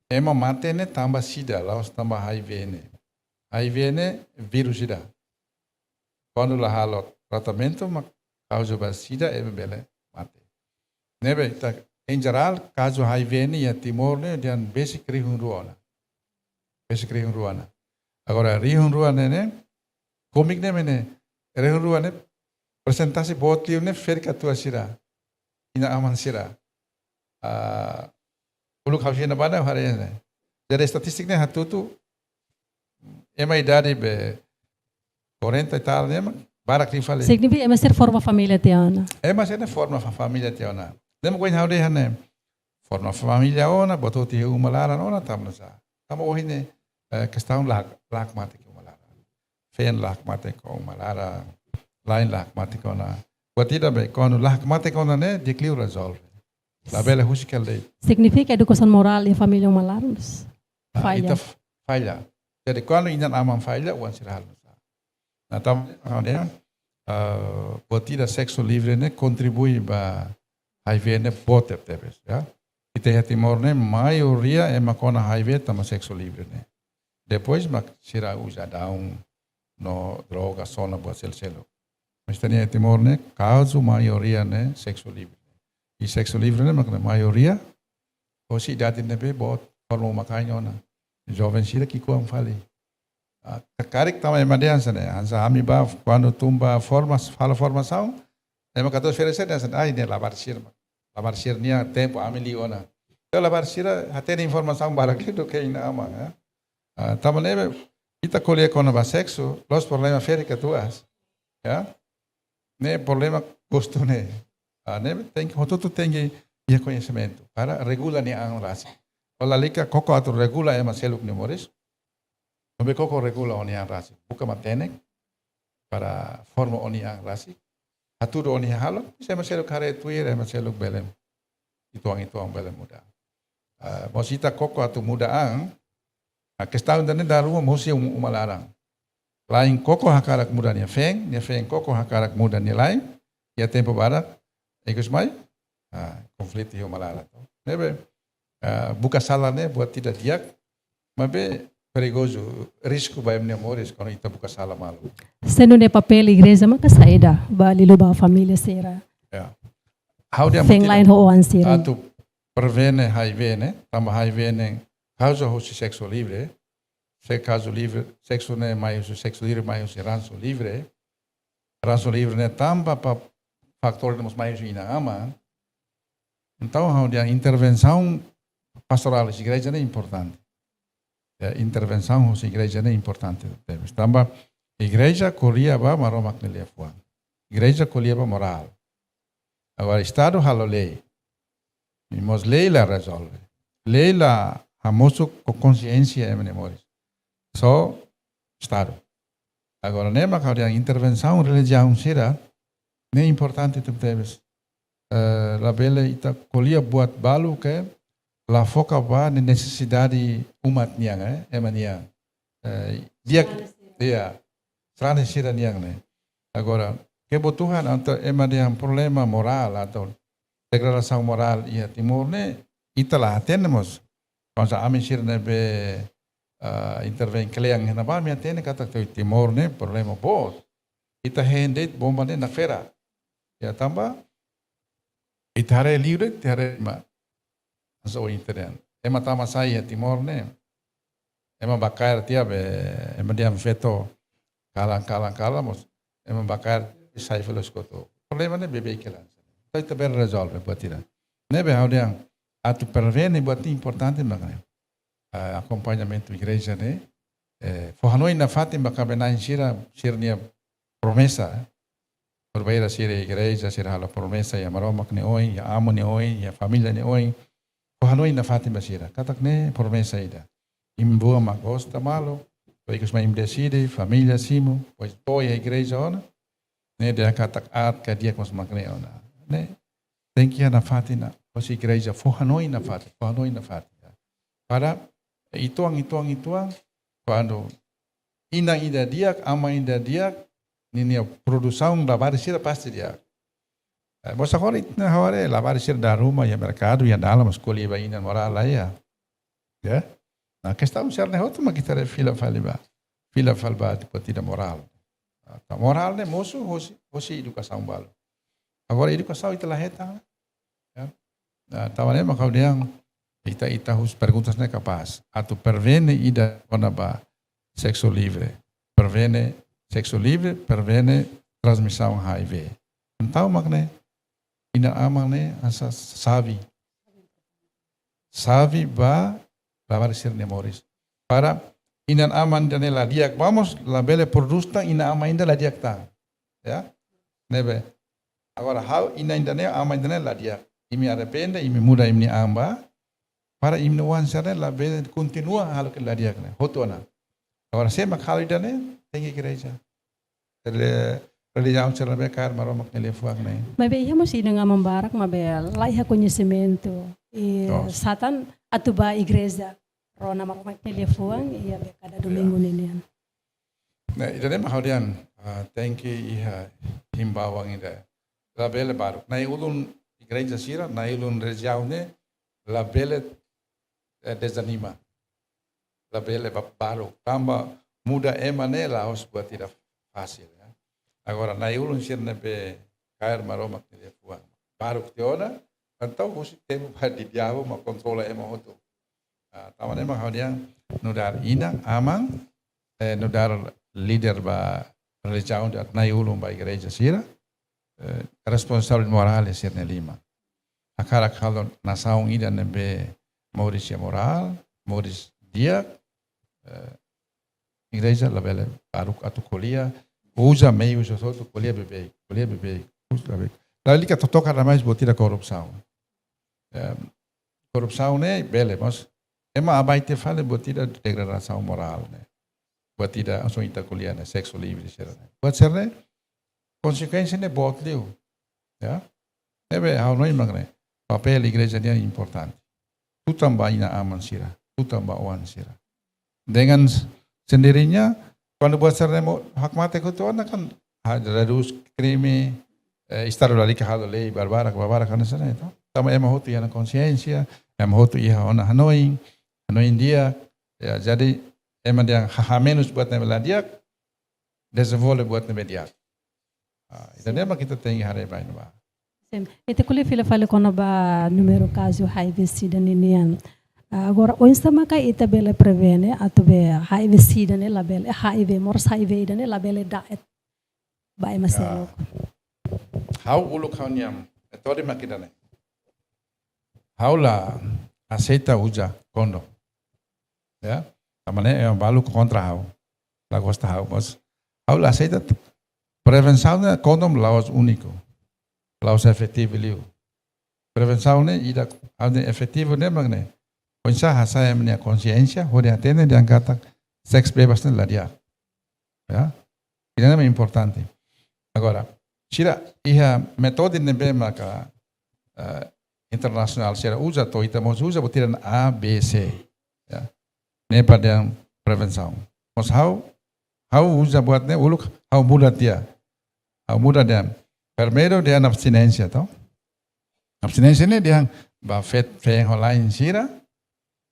Ema mate ne'e tanba sida, la'ós tanba H I V ne'e. H I V ne'e vírus ida. Kuandu la halo tratamentu, mak kauza ba sida, ema bele mate. Ne'ebé, ita, em geral, kazu H I V ne'e iha Timor ne'e, dehan besik rihun rua ona. Besik rihun rua ona. Agora, rihun rua ne'e, ne'e, kómiku ne'e, ne'e, rihun rua ne'e, persentase boot liu ne'e, ferik-katuas sira. Inan-aman sira. Ah, uluk ha'u fina bana, haree ne'e. Jadi, estatístika ne'e hatutu, ema idade be quarenta e tal ne'e, mak barak liu fali. Signifika ema sira forma família tiha ona. Ema sira forma fa-, família tiha ona. Ne'e mak ohin ha'u dehan ne'e, forma família ona, buat hotu iha uma laran ona, tanba sá? Tanba ohin ne'e, eh, kestaun la, la hakmatek iha uma laran. Feen la hakmatek iha uma laran, la'en la hakmatek ona. Buat ida be, kuandu la hakmatek ona ne'e, di'ak liu rezolve. Labele husik hela de'it. Signifika edukasaun morál iha família uma laran, ah, falla. Ita f-, falla. Jadi, kuandu inan-aman falla, oan sira halo nusá? Nah, tanba ne'e, ah, buat ida seksu livre ne'e kontribui ba H I V ne'e boot tebes, ya. Ita iha Timor ne'e, maioria ema kona H I V tanba seksu livre ne'e. Depois, mak sira uza daun, no droga, sona, buat seluk-seluk. Mas ita-nia Timor ne'e, kazu maioria ne'e seksu livre. I seksu livre ne'e, mak ne'e maioria, hosi idade ne'ebé boot, forma uma-kain ona. Joven sira ki'ikoan fali. Ah, ka-, karik tanba ema dehan hanesan ne'e, hanesan ami ba, kuandu tun ba forma, halo formasaun, ema katuas fere sira dehan hanesan, ai, ne'e labarik sira, labarik sira-nia tempu ami liu ona. Entaun labarik sira hatene informasaun barak liu duké inan-aman, ya. Ah, tanba ne'e, ita ko'alia kona-ba seksu, la'ós problema ferik-katuas, ya. Ne'e problema gostu ne'e. Ah, ne'e tenke, hotu-hotu tenke iha koñesimentu para regula nia an rasik. Ó lalika koko atu regula ema seluk nia moris. Maibé koko regula ó-nia an rasik. Buka matenek para forma ó-nia an rasik. Hatudu ó-nia hahalok, se ema seluk haree tuir, ema seluk bele, uitoan-uitoan bele muda. Ah, mós ita koko atu muda an, ah, kestaun ida-ne'e dala ruma mós iha um-, uma laran. La'en koko hakarak muda nia feen, nia feen koko hakarak muda nia la'en, iha tempu badak, ikus mai, ah, konflitu iha uma laran. Ne'ebé, ah, buka sala ne'e buat ida di'ak, maibé perigozu, risku ba ema nia moris kuandu ita buka sala malu. Se nune'e papél igreja maka saida ba liuliu ba família sira. Ya. Ha'u dehan feen buat ida, la'en ho oan sira. Atu prevene H I V ne'e, tanba H I V ne'e kauza hosi seksu livre, se kazu livre, seksu ne'e mai husi, seksu livre mai husi ransu livre, ransu livre ne'e tanba ba fatór ne'ebé mai husi inan-aman. Entaun, ha'u dehan intervensaun pastorál husi igreja ne'e importante. Ya, intervensaun husi igreja ne'e importante tebes. Tanba igreja ko'alia ba Maromak nia liafuan. Igreja ko'alia ba morál. Agora, Estadu halo lei. I mós lei la rezolve. Lei la hamosu ho konsiénsia ema nia moris. Só Estadu. Agora, ne'e mak ha'u dehan intervensaun relijiaun sira ne'e importante tebetebes. Eh, labele ita ko'alia buat balu ke la foka ba nesesidade umat nian, eh, ema nian. Eh, di'ak, iya, sarani sira nian ne'e. Agora, kebutuhan atu ema dehan problema morál atu degradasaun morál iha Timor ne'e, ita la hatene mós. Kuandu ami sira ne'ebé, ah, intervein kle'an iha ne'ebá, ami hatene katak iha Timor ne'e problema boot. Ita hein de'it bomba ne'e nakfera. Ya tanba, ita haree liu de'it, ita haree ma. Hanesan ohin ita dehan. Ema tama sai iha Timor ne'e. Ema bá kaer tiha be, ema dehan feto kalan, kalan, kalan, mós ema bá kaer sai fila skoto. Problema ne'e beibeik hela. Entaun ita bele rezolve buat ida. Ne'ebé ha'u dehan atu prevene buat ne'e importante mak ne'e. Ah, akompañamentu igreja ne'e. Eh, fó hanoin nafatin ba kaben-na'in sira, sira-nia promesa, eh. Porbaira sira igreja, sira halo promesa iha Maromak nia oin, iha amu nia oin, iha família nia oin. Fó hanoin nafatin ba sira. Katak ne'e promesa ida. Imi-boot mak gosta malu, Depois ikus mai imi deside, família simu, depois to'o iha igreja ona, ne'e dehan katak aat ka di'ak mós mak ne'e ona. Ne'e tenke iha nafatin, hosi igreja fó hanoin nafatin, fó hanoin nafatin. Para uitoan, uitoan, uitoan, kuandu inan ida di'ak, aman ida di'ak, ninia produsaun labarik sira pasti di'ak. Eh, mós agora, ita haree labarik sira dala ruma iha merkadu, iha dalan, mas ko'alia ba inan morál la iha. Ya. Nah, kestaun sira-ne'e hotu mak ita haree fila fali ba. Fila fali ba, tipo, ida morál. Ah, ita morál ne'e mosu hosi, hosi edukasaun balu. Agora edukasaun ita la hetan. Ya. Nah, tanba ne'e mak ha'u dehan, ita, ita husu perguntas ne'e kapás. Atu prevene ida kona-ba seksu livre. Prevene seksu livre, prevene transmisaun H I V. Entaun mak ne'e, inan-aman ne'e hasa'e xave. Xave ba labarik sira-nia moris. Para inan-aman ida-ne'e la di'ak, vamos, labele produz tan, inan-aman ida la di'ak tan. Ya? Ne'ebé. Agora, ha'u inan ida-ne'e, aman ida-ne'e la di'ak. Imi arrepende, imi muda imi-nia an ba. Para imi-nia oan sira-ne'e labele kontinua halo ke la di'ak ne'e. Hotu ona. Agora, sé mak halo ida-ne'e, tenke igreja. Reli-, relijiaun sira ne'ebé kaer Maromak nia liafuan ne'e. Maibé iha mós inan-aman barak maibé la iha koñesimentu. I Oh. Satan atu ba igreja. Rona Maromak nia liafuan, iha be kada domingu ninian. Nah, ida-ne'e mak ha'u dehan, ah, tenke iha himbauan ida. Labele baruk. Na'i-ulun igreja sira, na'i-ulun relijiaun ne'e, labele, eh, dezanima. Labele ba-, baruk. Tanba muda ema ne'e la'ós buat ida fasil, ya. Agora, na'i-ulun sira ne'ebé kaer Maromak nia liafuan. Baruk tiha ona, entaun husi tempu ba diabu mak kontrola ema hotu. Ah, tanba ne'e mak ha'u dehan nu'udar inan-aman, eh, nu'udar líder ba relijiaun, nu'udar na'i-ulun ba igreja sira, eh, responsabilidade morál sira-nia liman. Hakarak halo nasaun ida ne'ebé moris iha morál, moris di'ak, eh, igreja labele baruk atu ko'alia, uza meius hotu ko'alia beibeik, ko'alia beibeik, uza beibeik. Lalika totoka demais buat ida korrupsaun. Em, korrupsaun ne'e bele, mas ema abaixo fali buat ida degradasaun morál ne'e. Buat ida hanesan ita ko'alia ne'e, seksu livre sira-ne'e. Buat sira-ne'e, konsekuénsia ne'e boot liu. Ya. Ne'ebé ha'u hanoin mak ne'e, papél igreja nian importante. Tutan ba inan-aman sira, tutan ba oan sira. Dengan s-, sendirinya, kuandu buat sira-ne'e mós hakmatek hotu ona kan, ha-, redús krime, eh, Estadu lalika halo lei barbarak, barbarak hanesan ne'e, to. Tanba ema hotu iha ona konsiénsia, ema hotu iha ona hanoin, hanoin di'ak, ya, jadi ema dehan ha-, hamenus buat ne'ebé la di'ak, dezenvolve buat ne'ebé di'ak. Ah, ida-ne'e mak ita tenke haree ba iha ne'ebá. Sin. Ita ko'alia fila fali kona-ba númeru kazu HIV SIDA ninian. Ah, agora, oinsá maka ita bele prevene atu be HIV SIDA ne'e labele, HIV, moras HIV ida-ne'e labele da'et ba ema seluk. Ha'u uluk ha'u-nia metode mak ida-ne'e. Ha'u la aseita uza kondom. Ya, tanba ne'e ema balu kontra ha'u. La gosta ha'u, mas ha'u la aseita t-, prevensaun ne'e kondom la'ós úniku. La'ós efetivu liu. Prevensaun ne'e ida, ha'u dehan efetivu ne'e mak ne'e. Oinsá hasa'e ema nia konsiénsia, hodi hatene dehan katak seks bebas ne'e la di'ak. Ya. Ida-ne'e importante. Agora, sira iha metode ne'ebé maka, eh, internasionál sira uza, to'o ita mós uza, buat ida A B C. Ya. Ne'e para dehan prevensaun. Mas ha'u, ha'u uza buat ne'e uluk, ha'u muda tiha. Ha'u muda dehan. Primeiru dehan abstinénsia, to. Abstinénsia ne'e dehan ba feto, feen ho la'en sira,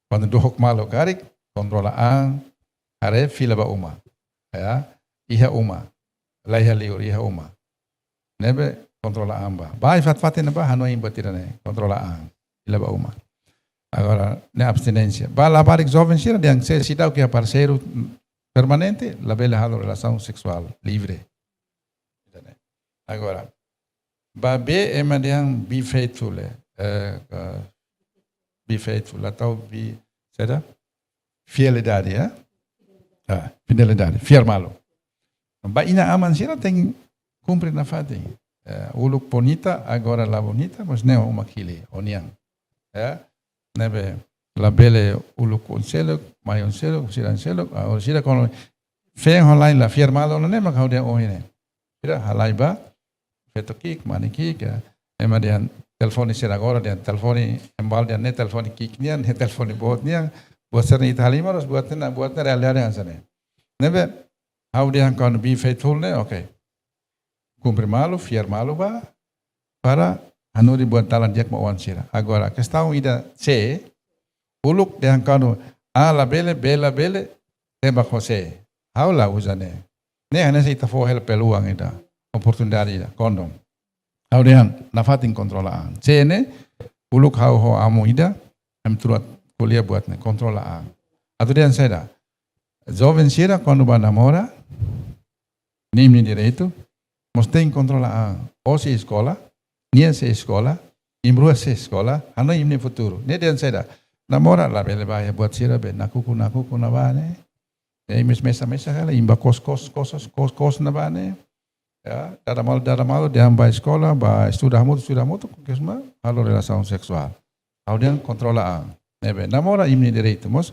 kuandu dook malu karik, kontrola an, haree fila ba uma. Ya, iha uma. La iha liur, iha uma. Ne'ebé kontrola an ba. Ba iha fatin-fatin ne'ebá hanoin buat ida-ne'e, kontrola an. Fila ba uma. Agora, ne'e abstinénsia. Ba labarik joven sira dehan se seidauk iha parseiru permanente, labele halo relasaun seksuál livre. Ida-ne'e. Agora, ba bee ema dehan be faithful, eh, eh, be faithful, atau be, saida? Fidelidade, ya? Ah, fidelidade, fiar malu. Ba inan-aman sira tenke kumpre nafatin. Eh, uluk bonita, agora la bonita, mas ne'e uma hili, ó-nian. Ya? Ne'ebé, labele uluk oin seluk, mai oin seluk, sira oin seluk, ah, sira kono feen ho la'en la fiar malu ona ne'e mak ha'u dehan ohin ne'e. Sira halai ba, feto ki'ik, mane ki'ik, ya. Ema dehan telefone sira agora, dehan telefone embal dehan ne'e telefone ki'ik nian, ne'e telefone boot nian, buat sira-ne'e ita halimar, buat ne'e, buat ne'e realidade hanesan ne'e. Ne'ebé, ha'u dehan kuandu be faithful ne'e, oke. Kumpre malu, fiar malu ba, para hanorin buat dalan di'ak mai oan sira. Agora, kestaun ida se, uluk dehan kuandu, ah, labele, be labele, tembak ho se. Ha'u la uza ne'e. Ne'e hanesan ita fó hela peluang ida, oportunidade ida, kondom. Ha'u dehan, nafatin kontrola an. Se ne'e, uluk ha'u ho amu ida, ami tuur ko'alia buat ne'e, kontrola an. Atu dehan saida, joven sira kuandu bá namora, ne'e imi-nia direitu, mós tenke kontrola an. Ó sei eskola, nia sei eskola, imi rua sei eskola, hanoin imi-nia futuru. Ne'e dehan saida, namora labele ba iha buat sira be nakukun, nakukun ne'ebá ne'e. Ya, imi mesak, mesak hela, imi bá kos, kos, kos, kos, kos ne'ebá ne'e. Ya, dada malu, dada malu, dehan bá eskola, bá estuda hamutuk, estuda hamutuk, ke suma, halo relasaun seksuál. Ha'u dehan kontrola an. Ne'ebé, namora imi-nia direitu, mós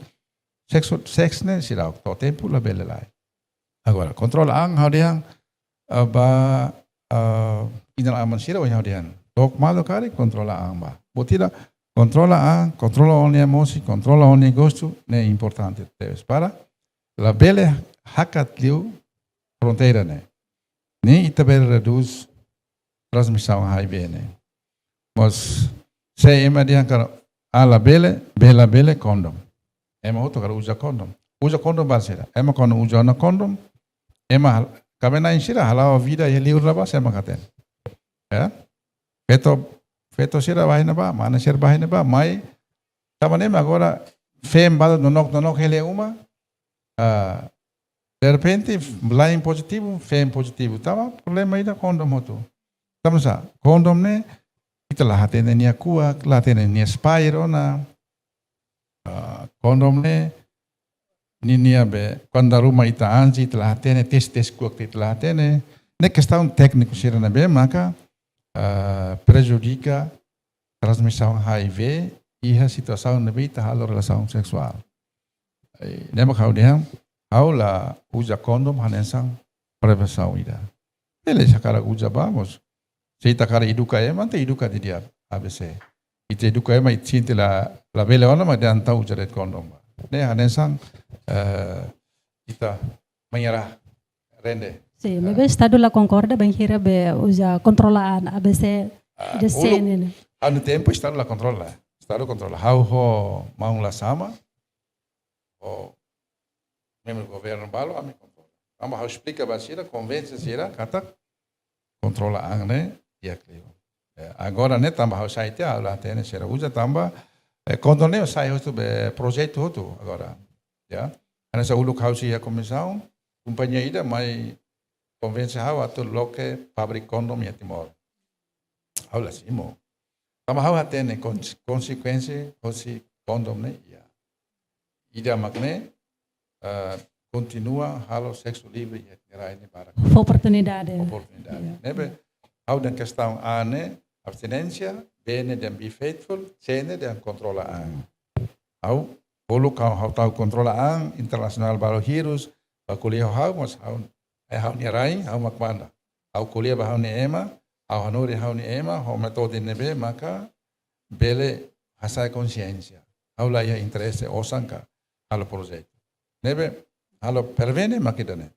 seksu, seks ne'e seidauk to'o tempu labele lai. Agora, kontrola an ha'u dehan, ah, ba, ah, inan-aman sira ohin ha'u dehan. To'ok malu karik kontrola an ba. Buat ida, kontrola an, kontrola ó-nia emosi, kontrola ó-nia gostu, ne'e importante tebes para labele hakat liu fronteira ne'e. Ne'e ita bele redús transmisaun H I V ne'e. Mas se ema dehan katak, ah, labele, be labele kondom. Ema hotu hakarak uza kondom. Uza kondom ba saida? Ema kuandu uza ona kondom, ema hal-, kaben-na'in sira hala'o vida iha liur ne'ebá, sé mak hatene. Ya? Feto, feto sira bá iha ne'ebá, mane sira bá iha ne'ebá, mai tanba ne'e mak agora feen balu nonook, nonook hela iha uma, ah, derrepente, la'en pozitivu, feen pozitivu. Tanba problema ida kondom hotu. Tanba sá, kondom ne'e, ita la hatene nia kuak, la hatene nia spire ona. Ah, kondom ne'e, ninia be, kuandu ruma ita anzi, ita la hatene, tes, tes kuak ita la hatene. Ne'e kestaun tékniku sira ne'ebé maka, ah, prejudika transmisaun H I V iha situasaun ne'ebé ita halo relasaun seksuál. Eh, ne'e mak ha'u dehan, ha'u la uza kondom hanesan prevensaun ida. Bele se hakarak uza ba, mas se ita hakarak eduka ema, ita eduka didi'ak A B C. Ita eduka ema, ita sente la, labele ona mak dehan entaun uza de'it kondom ba. Ne'e hanesan, eh, ita menyerah, rende. Sin, ah, maibé Estadu la konkorda bainhira be uza kontrola an A B C, ah, de uluk, C N N. Ha'u-nia tempu Estadu la kontrola. Estadu kontrola. Ha'u ho maun Lasama, ho membru governu balu, ami kontrola. Tanba ha'u esplika ba sira, konvense sira katak kontrola an ne'e di'ak liu. Eh, agora ne'e tanba ha'u sai tiha, ha'u la hatene sira uza tanba, eh, kondom ne'e sai hotu be projetu hotu agora. Ya. Hanesan uluk ha'u sei iha komisaun, kompañia ida mai konvense ha'u atu loke pabrik kondom iha Timor. Ha'u la simu. Tanba ha'u hatene kons-, konsekuénsia hosi kondom ne'e, ya. Ida mak ne'e, eh, kontinua halo seksu livre iha rai ne'e barak. Fó oportunidade. Oportunidade. Ya. Ne'ebé, ha'u dehan kestaun A ne'e, abstinénsia, B ne'e dehan be faithful, C ne'e dehan kontrola an. Ha'u, uluk ha'u, ha'u tau kontrola an, internasionál balu hirus, bá ko'alia ho ha'u, mas ha'u, eh, ha'u-nia rai, ha'u mak manda. Ha'u ko'alia ba ha'u-nia ema, ha'u hanorin ha'u-nia ema, ho métodu ne'ebé maka bele hasa'e konsiénsia. Ha'u la iha interese osan ka halo projetu. Ne'ebé, halo prevene mak ida-ne'e.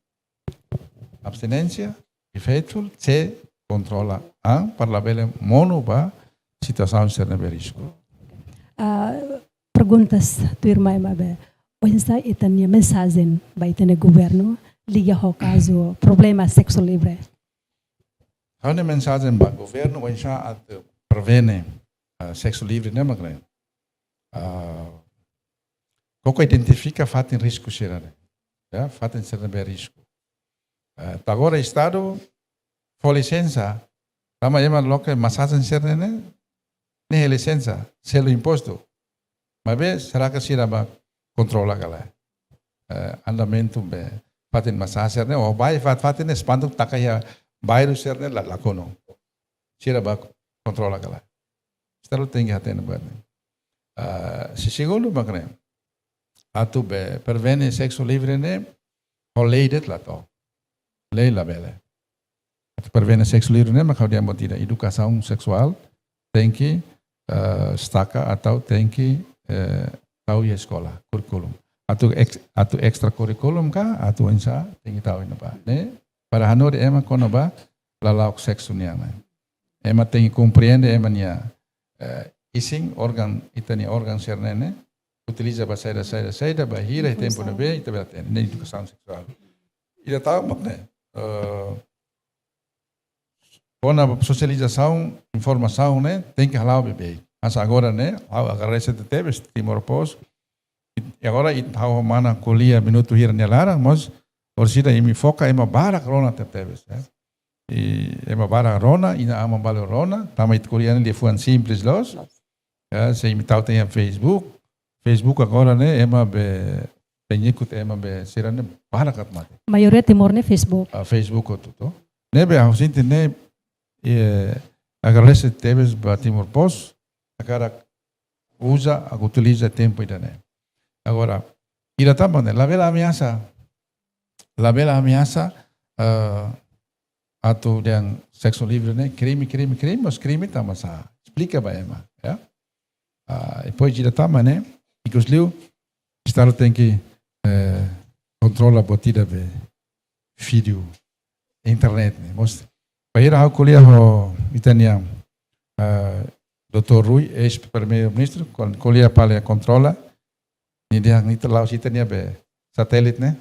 Abstinénsia, be faithful, C, kontrola an, para labele monu ba situasaun sira ne'ebé risku. Ah, perguntas tuirmai mak be, oinsá ita-nia mensajen ba ita-nia governu liga ho kazu problema seksu livre? Ha'u-nia mensajen ba governu oinsá atu prevene, ah, seksu livre ne'e mak ne'e. Ah, koko identifika fatin risku sira-ne'e. Ya, fatin sira ne'ebé risku. Ah, to'o agora Estadu fó lisensa, tanba ema loke masajen sira-ne'e, ne'e lisensa, selu impostu. Maibé, será ke sira bá kontrola ka lae? Eh, andamentu be fatin masajen sira-ne'e, o bá fat-, fatin ne'e espantu taka iha bairru sira-ne'e la, la konu. Sira bá kontrola ka lae? Estadu tenke hatene buat ne'e. Ah, se segundu mak ne'e, atu be prevene seksu livre ne'e, ho lei de'it la to'o. Lei labele. Atu prevene seksu livre ne'e, mak ha'u dehan buat ida, edukasaun seksuál tenke, eh, destaka atau tenke, eh, tau iha eskola, kurríkulu. Atu ex-, atu extrakurrikulum ka, atu oinsá, tenke tau iha ne'ebá. Ne'e, para hanorin ema kona-ba lala'ok seksu nian ne'e. Ema tenke komprende ema nia, eh, isin órgaun, ita-nia órgaun sira-ne'e, ne'e utiliza ba saida, saida, saida, ba hira, iha tempu ne'ebé, ita bele hatene, ne'e edukasaun seksuál. Ida tan mak ne'e, eh, kona-ba sosializasaun, informasaun ne'e, tenke hala'o beibeik. Mas agora ne'e, ha'u agradese tebes, Timor Post. I agora, i ha'u mana ko'alia minutu hira nia laran, mas, orsida imi foka, ema barak rona tebetebes, ya. I ema barak rona, inan-aman balu rona, tanba ita ko'alia ne'e liafuan simples loos. Ya, se imi tau iha Facebook. Facebook agora ne'e, ema be, pengikut ema be, sira-ne'e barak atu mate. Maioria Timor ne'e Facebook. Ah, Facebook hotu, to. Ne'ebé, ha'u sente ne'e, eh, agradese tebes ba Timor Post, hakarak uza, hakarak utiliza tempu ida-ne'e. Agora, ida tan mak ne'e, labele ameasa, labele ameasa, eh, atu dehan seksu livre ne'e, krime, krime, krime, mas krime tanba sá? Esplika ba ema, ya. Ah, depois ida tan mak ne'e, ikus liu, Estadu tenke, eh, kontrola buat ida be vídeo, internet ne'e. Mós, bainhira ha'u ko'alia ho ita-nia, eh, doutór Rui, eis-primeiru-ministru, ko-, ko'alia fali kontrola, nia dehan ita la'ós ita-nia be satélite ne'e.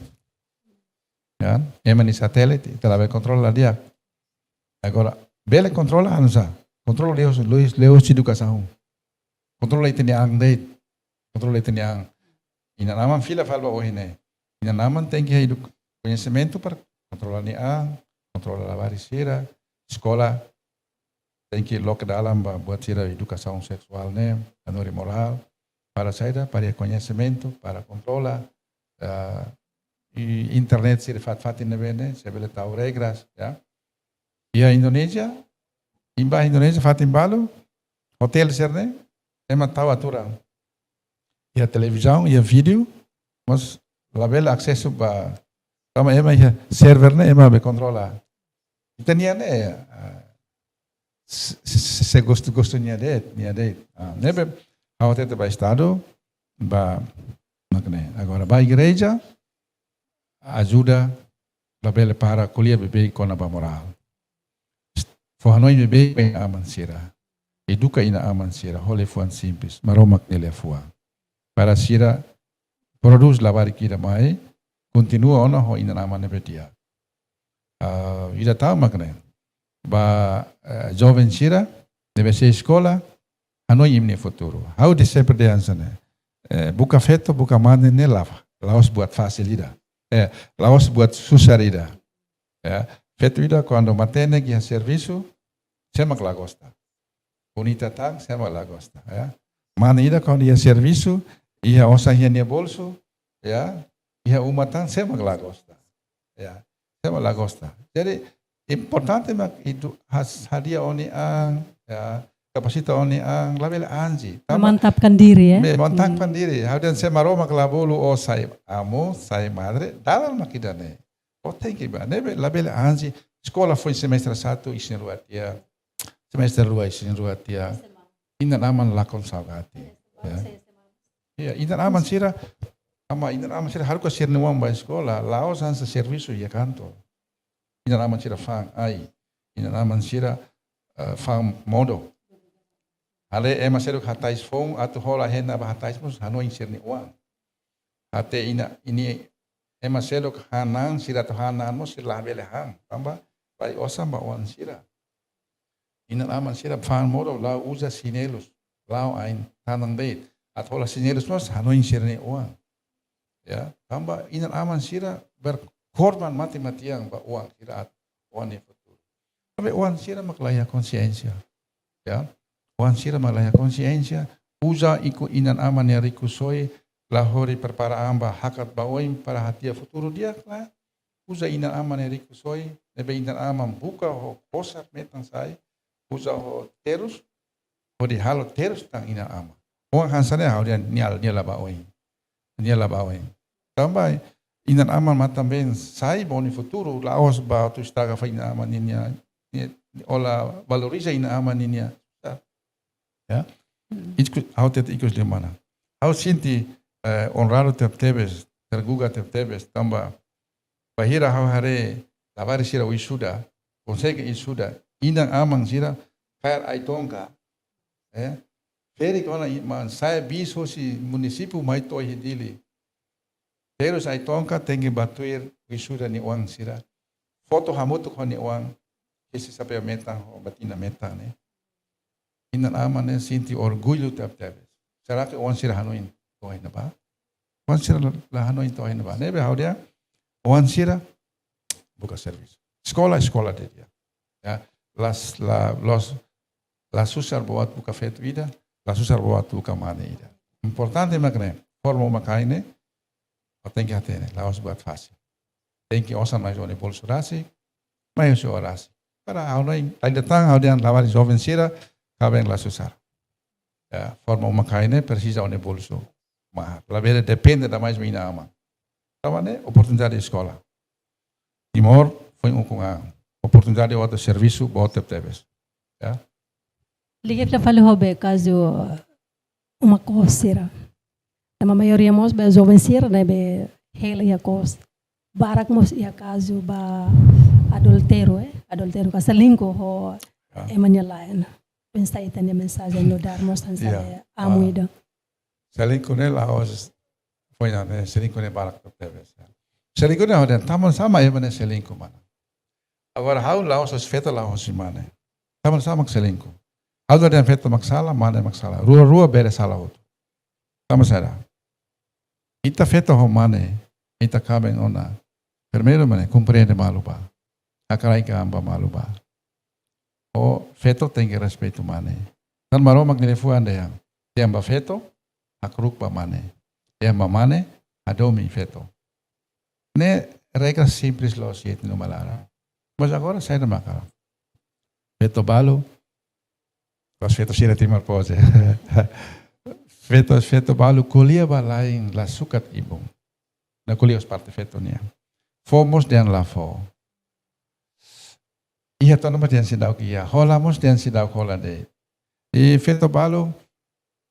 Ya, ema nia satélite, ita labele kontrola di'ak. Agora, bele kontrola oinsá? Kontrola liuhusi, liuhusi, liuhusi edukasaun. Kontrola ita-nia an de'it. Kontrola ita-nia an. Inan-aman fila fali ba ohin ne'e. Inan-aman tenke iha edu-, koñesimentu para kontrola nia an, kontrola labarik sira, eskola tenke loke dalan ba buat sira edukasaun seksuál ne'e, hanorin morál, para saida, para iha koñesimentu, para kontrola, ah, i internet sira fatin-fatin ne'ebé ne'e, sei bele tau regras, ya. Iha Indonézia, imi bá Indonézia fatin balu, otél sira-ne'e, ema tau aturan. Iha televizaun, iha vídeo, mas labele asesu ba, tanba ema iha server ne'e, ema be kontrola. Ita-nia ne'e, ah, se, se, se gostu, gostu nia de'it, nia de'it. Ah, ne'ebé, ha'u hatete ba Estadu, ba, mak ne'e. Agora, ba igreja, ajuda, labele para, ko'alia beibeik kona-ba morál. Fó hanoin beibeik ba inan-aman sira. Eduka inan-aman sira, ho liafuan simples, Maromak nia liafuan. Para sira prodús labarik ida mai, kontinua ona ho inan-aman ne'ebé di'ak. Ah, ida tan mak ne'e. Ba, eh, joven sira, ne'ebé sei eskola, hanoin imi-nia futuru. Ha'u dehan sempre dehan hanesan ne'e. Eh, buka feto, buka mane ne'e la'o, la'ós buat fasil ida. Eh, la'ós buat susar ida. Ya, feto ida kuandu matenek iha servisu, sé mak la gosta. Bonita tan, sé mak la gosta, ya. Mane ida kuandu iha servisu, iha osan iha nia bolsu, ya, iha uma tan, sé mak la gosta. Ya, sé mak la gosta. Jadi, importante mak ita has-, hadi'a ó-nia an, ya, kapasita ó-nia an, labele anji. Tanba memantapkan diri, ya. Me-, memantapkan diri. Ha'u dehan se Maromak la bolu ó sai amo, sai madre, dalan mak ida-ne'e. Ó tenke bá, ne'ebé labele anji, eskola foin semestre satu isin rua tiha, semestre rua isin rua tiha. Inan-aman lakon saugati. Ya. Ya, inan-aman sira, ama inan-aman sira haruka sira-nia oan ba eskola, la'ós hanesan servisu iha kantor. Inan-aman sira fa'an ai, inan-aman sira, eh, fa'an modo. Haree ema seluk hatais foun, atu hola hena ba hatais mós hanoin sira-nia oan. Até inan, inan, ema seluk han na'an, sira atu han na'an mós sira labele han. Tanba, bai osan ba oan sira. Inan-aman sira fa'an modo la'o uza xinelus, la'o ain-tanan de'it. Atu hola xinelus mós hanoin sira-nia oan. Ya, tanba inan-aman sira berkorban mati-matian ba oan sira atu oan nia futuru. Tanba oan sira mak la iha konsiénsia. Ya. Oan sira mak la iha konsiénsia, uza ikus inan-aman nia rikusoin, la hodi prepara an ba hakat ba oin para hadi'a futuru di'ak lae. Uza inan-aman nia rikusoin, ne'ebé inan-aman buka ho kosar metan sai, uza ho terus, hodi halo terus tan inan-aman. Oan hanesan ne'e ha'u dehan nia, nia la ba oin. Nia la ba oin. Tanba inan-aman matan-been sai ba ó-nia futuru, la'ós ba atu estraga fali inan-aman ninia, nia, ó la valoriza inan-aman ninia. Ya. Hmm. Ikus, ha'u hatete ikus liu mana. Ha'u sente, eh, onradu tebetebes, tergugah tebetebes, tanba bainhira ha'u haree labarik sira wisuda, konsege wisuda, inan-aman sira kaer ai-tonka. Eh, ferik ona inan-aman, sa'e bis hosi munisípiu mai to'o iha Dili. Terus ai-tonka tenke ba tuir wisuda nia oan sira. Foto hamutuk ho nia oan, kesi xapeu metan ho batina metan ne'e. Inan-aman ne'e sente orgullu tebetebes. Será que oan sira hanoin to'o iha ne'ebá? Oan sira la, la hanoin to'o iha ne'ebá. Ne'ebé ha'u dehan, oan sira buka servisu. Eskola, eskola de'it. Ya. Las, la, los, la susar buat buka feto ida, la susar buat buka mane ida. Importante mak ne'e, forma uma-kain ne'e, ó tenke hatene, la'ós buat fasil. Tenke osan mai husi ó-nia bolsu rasik, mai husi ó rasik. Para ha'u hanoin, lain datan ha'u dehan labarik joven sira, kaben la susar. Ya, forma uma-kain ne'e presiza ó-nia bolsu. Mas labele depende demais ba inan-aman. Tanba ne'e oportunidade eskola. Timor foin ukun an. Oportunidade atu servisu boot tebetebes. Ya. Liga fila fali ho be kazu uma kos sira. Tanba maioria mós be joven sira ne'ebé hela iha kos. Barak mós iha kazu ba adultério, eh? Adultério ka selingkuh ho, ah, ema nia la'en. Pensa ita-nia mensajen nu'udar mós hanesan, ya, ne'e, amu, ah, ida. Selingkuh ne'e la'ós foin ona, ne'e, selingkuh ne'e barak tebes. Selingkuh ne'e ha'u dehan, tanba sá mak ema ne'e selingkuh, mana. Agora ha'u la'ós hosi feto, la'ós hosi mane. Tanba sá mak selingkuh. Ha'u la dehan feto mak sala, mane mak sala. Rua-rua bele sala hotu. Tanba sá? Ita feto ho mane, ita kaben ona. Primeiru mak ne'e, komprende malu ba. Hakarak iha an ba malu ba. Ó feto tenke respeitu mane. Tan Maromak nia liafuan dehan, dehan ba feto, hakru'uk ba mane. Dehan ba mane, hadomi feto. Ne'e regra simples loos iha ita-nia uma laran. Mas agora saida mak halo? Feto balu, pas feto sira Timor Post. Feto, feto balu ko'alia ba la'en la sukat ibun. Ne'e ko'alia husi parte feto nian. Fó mós dehan la fó. Iha tan mós dehan seidauk iha. Hola mós dehan seidauk hola de'it. I feto balu,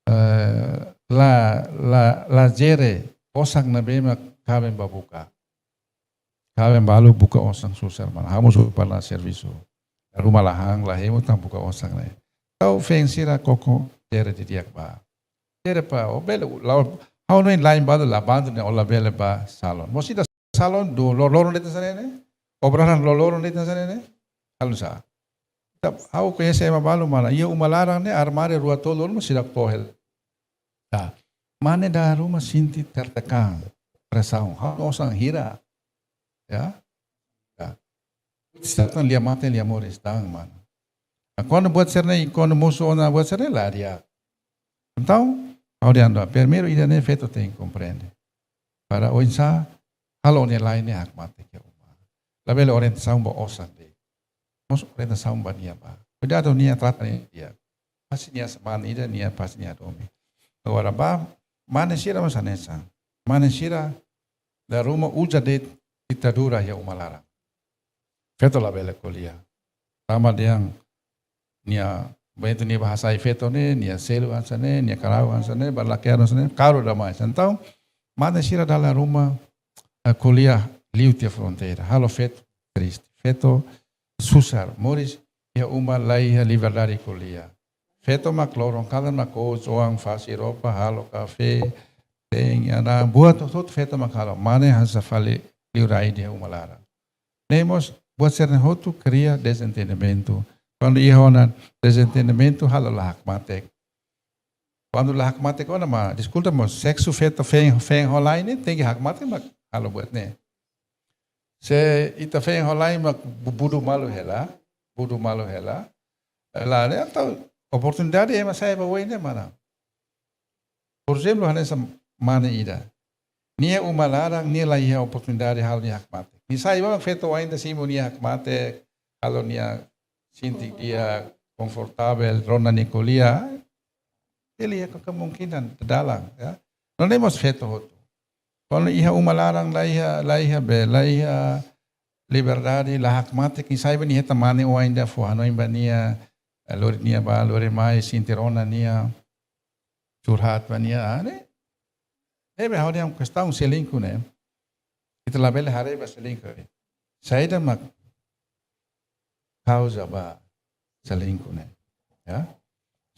eh, la, la, la jere osan ne'ebé mak kaben ba buka. Kaben balu buka osan susar, mana. Ha'u mós pernah servisu. Ruma la han, la hemu, tan buka osan ne'e. Entaun feen sira koko jere didi'ak ba. Jere para ó bele, la, ha'u hanoin la'en balu la bandu ne'e ó labele ba salon. Mós ida salon do loroloron de'it hanesan ne'e? Obraran loroloron de'it hanesan ne'e? Halo nusá? Ita, ha'u koñese ema balu, mana, iha uma laran ne'e armáriu rua tolu mós seidauk to'o hela. Tá. Mane dala ruma sente tertekan, presaun. Ha'u-nia osan hira. Ya. Ya. Satan lia mate, lia moris tan, mana. Nah, kuandu buat sira-ne'e, kuandu mosu ona buat sira-ne'e la di'ak. Entaun, ha'u dehan, primeiru ida-ne'e feto tenke komprende. Para oinsá halo ó-nia la'en ne'e hakmatek iha uma. Labele orientasaun ba osan de'it. Mós orientasaun ba nia ba. Kuidadu nia trata nia di'ak. Fase nia hanesan mane ida, nia fase nia hadomi. Agora ba mane sira mós hanesan. Mane sira dala ruma uza de'it ditadura iha uma laran. Feto labele ko'alia. Tanba dehan nia, baitu nia bá hasai feto ne'e, nia selu hanesan ne'e, nia karau hanesan ne'e, bá lakeru hanesan ne'e, karu demais. Entaun, mane sira dala ruma, eh, ko'alia liu tiha fronteira. Halo feto triste. Feto susar, moris iha uma la iha liberdade ko'alia. Feto mak loron kalan mak coach, oan fase roupa, halo kafé, te'in, ana, buat hotu-hotu feto mak halo. Mane hanesan fali liurai iha uma laran. Ne'e mós buat sira-ne'e hotu kria dezentendimentu. Kuandu iha ona dezentendimentu, halo la hakmatek. Kuandu la hakmatek ona mak, deskulpa, mós seksu feto feen, feen ho la'en ne'e tenke hakmatek mak halo buat ne'e. Se ita feen ho la'en mak bu-, budu malu hela, budu malu hela. Lae, entaun oportunidade ema sai ba oin ne'e mana? Por ezemplu, hanesan mane ida. Nia uma laran, nia la iha oportunidade halo nia hakmatek. Nia sai ba feto ainda simu nia hakmatek, halo nia sente di'ak, konfortavel, rona nia ko'alia. Ele iha kemungkinan dalan, ya. Nune'e mós feto hotu. Kuandu iha uma laran la iha, la iha be, la iha liberdade, la hakmatek, kin sai bani hetan mane oan ida fó hanoin ba nia, eh, lori nia ba, lori mai, sente rona nia, curhat ba nia, ah, ne'e. Ne'ebé ha'u dehan kestaun selingkuh ne'e. Ita labele haree ba selingkuh. Saida mak kauza ba selingkuh ne'e. Ya.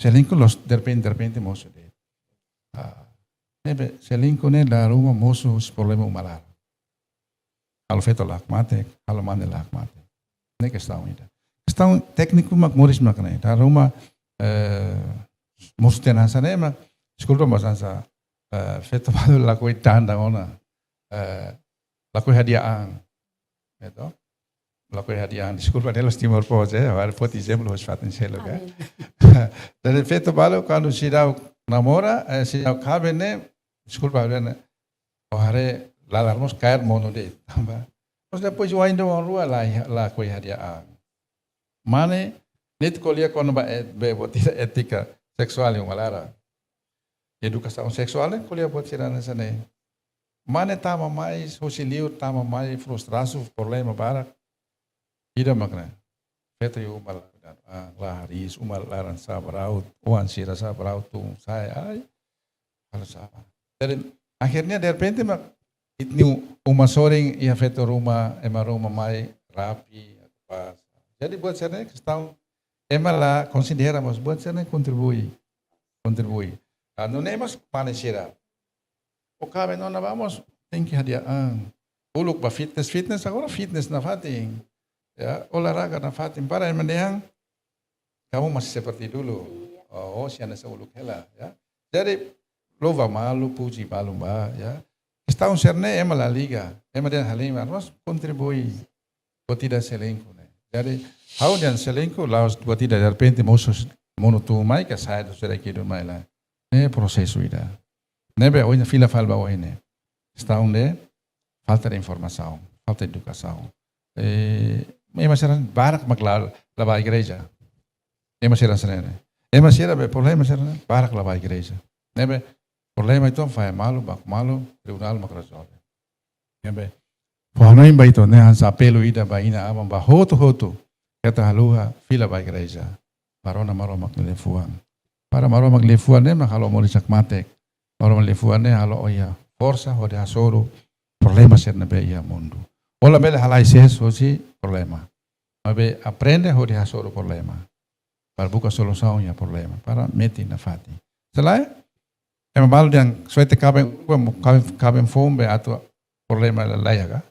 Selingkuh la'ós derrepente, derrepente mosu de'it. Ah, ne'ebé selingkuh ne'e dala ruma mosu husi problema uma laran. Halo feto la hakmatek, halo mane la hakmatek. Ne'e kestaun ida. Kestaun tékniku mak moris mak ne'e. Dala ruma, eh, mosu tiha hanesan ne'e mak, deskulpa, mas hanesan, eh, feto balu lakohi tanda ona, eh, lakohi hadi'a an. Feto lakohi hadi'a an. Deskulpa, ne'e la'ós Timor Post, eh, ha'u foti ezemplu husi fatin seluk, eh. Amin. Jadi feto balu kuandu seidauk namora, eh, seidauk kaben ne'e, deskulpa, ne'e, ó haree lalar mós kaer monu de'it, tanba. Mas depois oan ida oan rua la, lakohi hadi'a an. Mane, netik ko'alia kona-ba é-, be buat ida étika seksuál iha uma laran. Edukasaun seksuál ne'e ko'alia buat sira hanesan ne'e. Mane tama mai, husi liur tama mai, frustrasaun, problema barak. Ida mak ne'e. Feto iha uma laran, ah, la hariis, uma laran sabraut, oan sira sabraut, tun sa'e, ai. Halo sala. Jadi, akhirnya derrepente mak ita-nia uma sorin iha feto ruma, ema ruma mai rapi, pas. Jadi buat sira-ne'e kestaun ema la konsidera, mas buat sira-ne'e kontribui. Kontribui. Ah, nune'e mós mane sira. Ó kaben ona ba mós tenke hadi'a an. Uluk ba fitness, fitness agora fitness nafatin. Ya, olahraga nafatin para ema dehan kamu masih seperti dulu. Iya. Oh, oh, sira hanesan uluk hela, ya. Jadi, louva malu, puji malu ba, ya. Kestaun sira-ne'e ema la liga, ema dehan halimar, mas kontribui. Buat ida selingkuh ne'e. Jadi, ha'u dehan selingkuh, la'ós buat ida derrepente mosu monu tun mai, ka sai do sira kidu mai la. Ne'e prosesu ida. Ne'ebé ohin fila fali ba ohin ne'e. Kestaun de falta de informasaun, falta de edukasaun. Eh, ema sira barak mak la, la bá igreja. Ema sira hanesan ne'e. Ema sira be problema sira-ne'e barak la bá igreja. Ne'ebé problema ida fahe malu, baku malu, tribunál mak rezolve. Ne'ebé fó hanoin ba ita ne'e hanesan apelu ida ba inan-aman ba hotu-hotu. Keta haluha fila ba igreja. Bá rona Maromak nia liafuan. Para Maromak nia liafuan ne'e mak halo moris hakmatek. Maromak nia liafuan ne'e halo ó iha forsa hodi hasoru problema sira ne'ebé iha mundu. Ó labele halai sees hosi problema. Maibé aprende hodi hasoru problema. Para buka solusaun iha problema. Para metin nafatin. Se lae, ema balu dehan soe te kaben, kaben, kaben foun be atu problema la, la iha ka.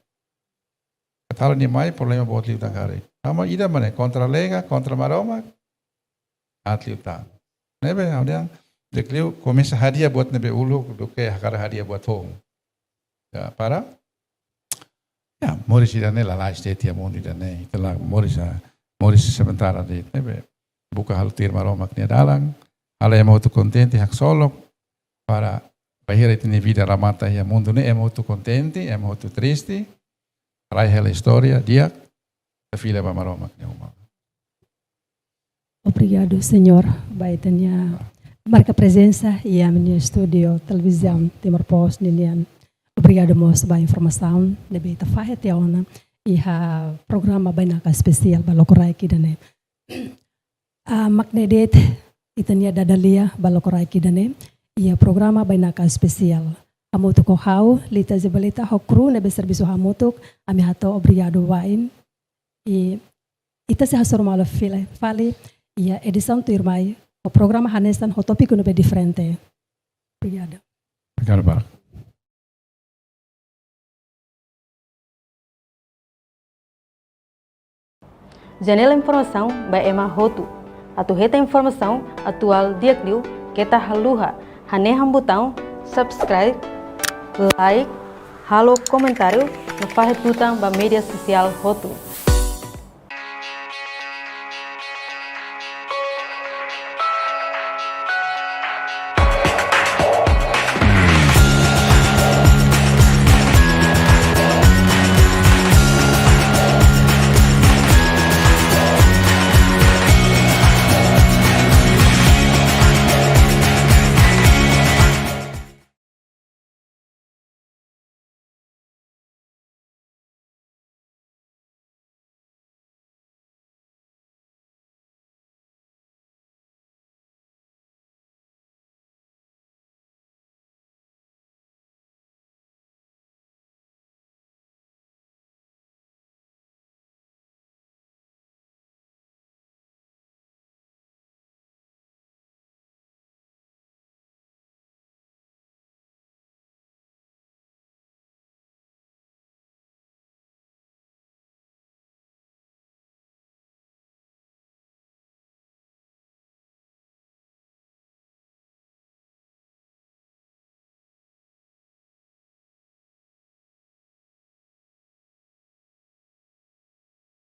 Keta halo nia mai problema boot liután karik. Tanba ida mak ne'e kontra lei ka, kontra Maromak. Aat liután. Ne'ebé, ha'u dehan, di'ak liu komesa hadi'a buat ne'ebé uluk, duké hakarak hadi'a buat foun. Ya, para. Ya, moris ida-ne'e lalais de'it iha mundu ida-ne'e. Ita la moris, ah, moris sementara de'it, ne'ebé. Buka halo tuir Maromak nia dalan. Halo ema hotu kontente, haksolok. Para bainhira ita-nia vida remata iha mundu ne'e, ema hotu kontente, ema hotu triste. Rai hela istória, di'ak. Ita fila ba Maromak nia uma. Obrigadu, señór, ba ita-nia marka prezensa iha ami-nia estúdiu televizaun Timor Post ninian. Obrigadu mós ba informasaun ne'ebé ita fahe tiha ona iha programa Bainaka Espesiál ba Lokraik ida-ne'e. Ah, mak ne'e de'it ita-nia dada-lia ba Lokraik ida-ne'e iha programa Bainaka Espesiál. Hamutuk ho ha'u, Lita Zebalita, ho kru ne'ebé servisu hamutuk, ami hato'o obrigadu wa'in. I ita sei hasoru malu fila fali iha edisaun tuirmai, ho programa hanesan ho tópiku ne'ebé diferente. Obrigada. Obrigadu barak. Janela informasaun ba ema hotu. Atu hetan informasaun atuál di'ak liu, keta haluha hanehan butaun subscribe, like, halo komentáriu no fahe tutan ba média sosiál hotu.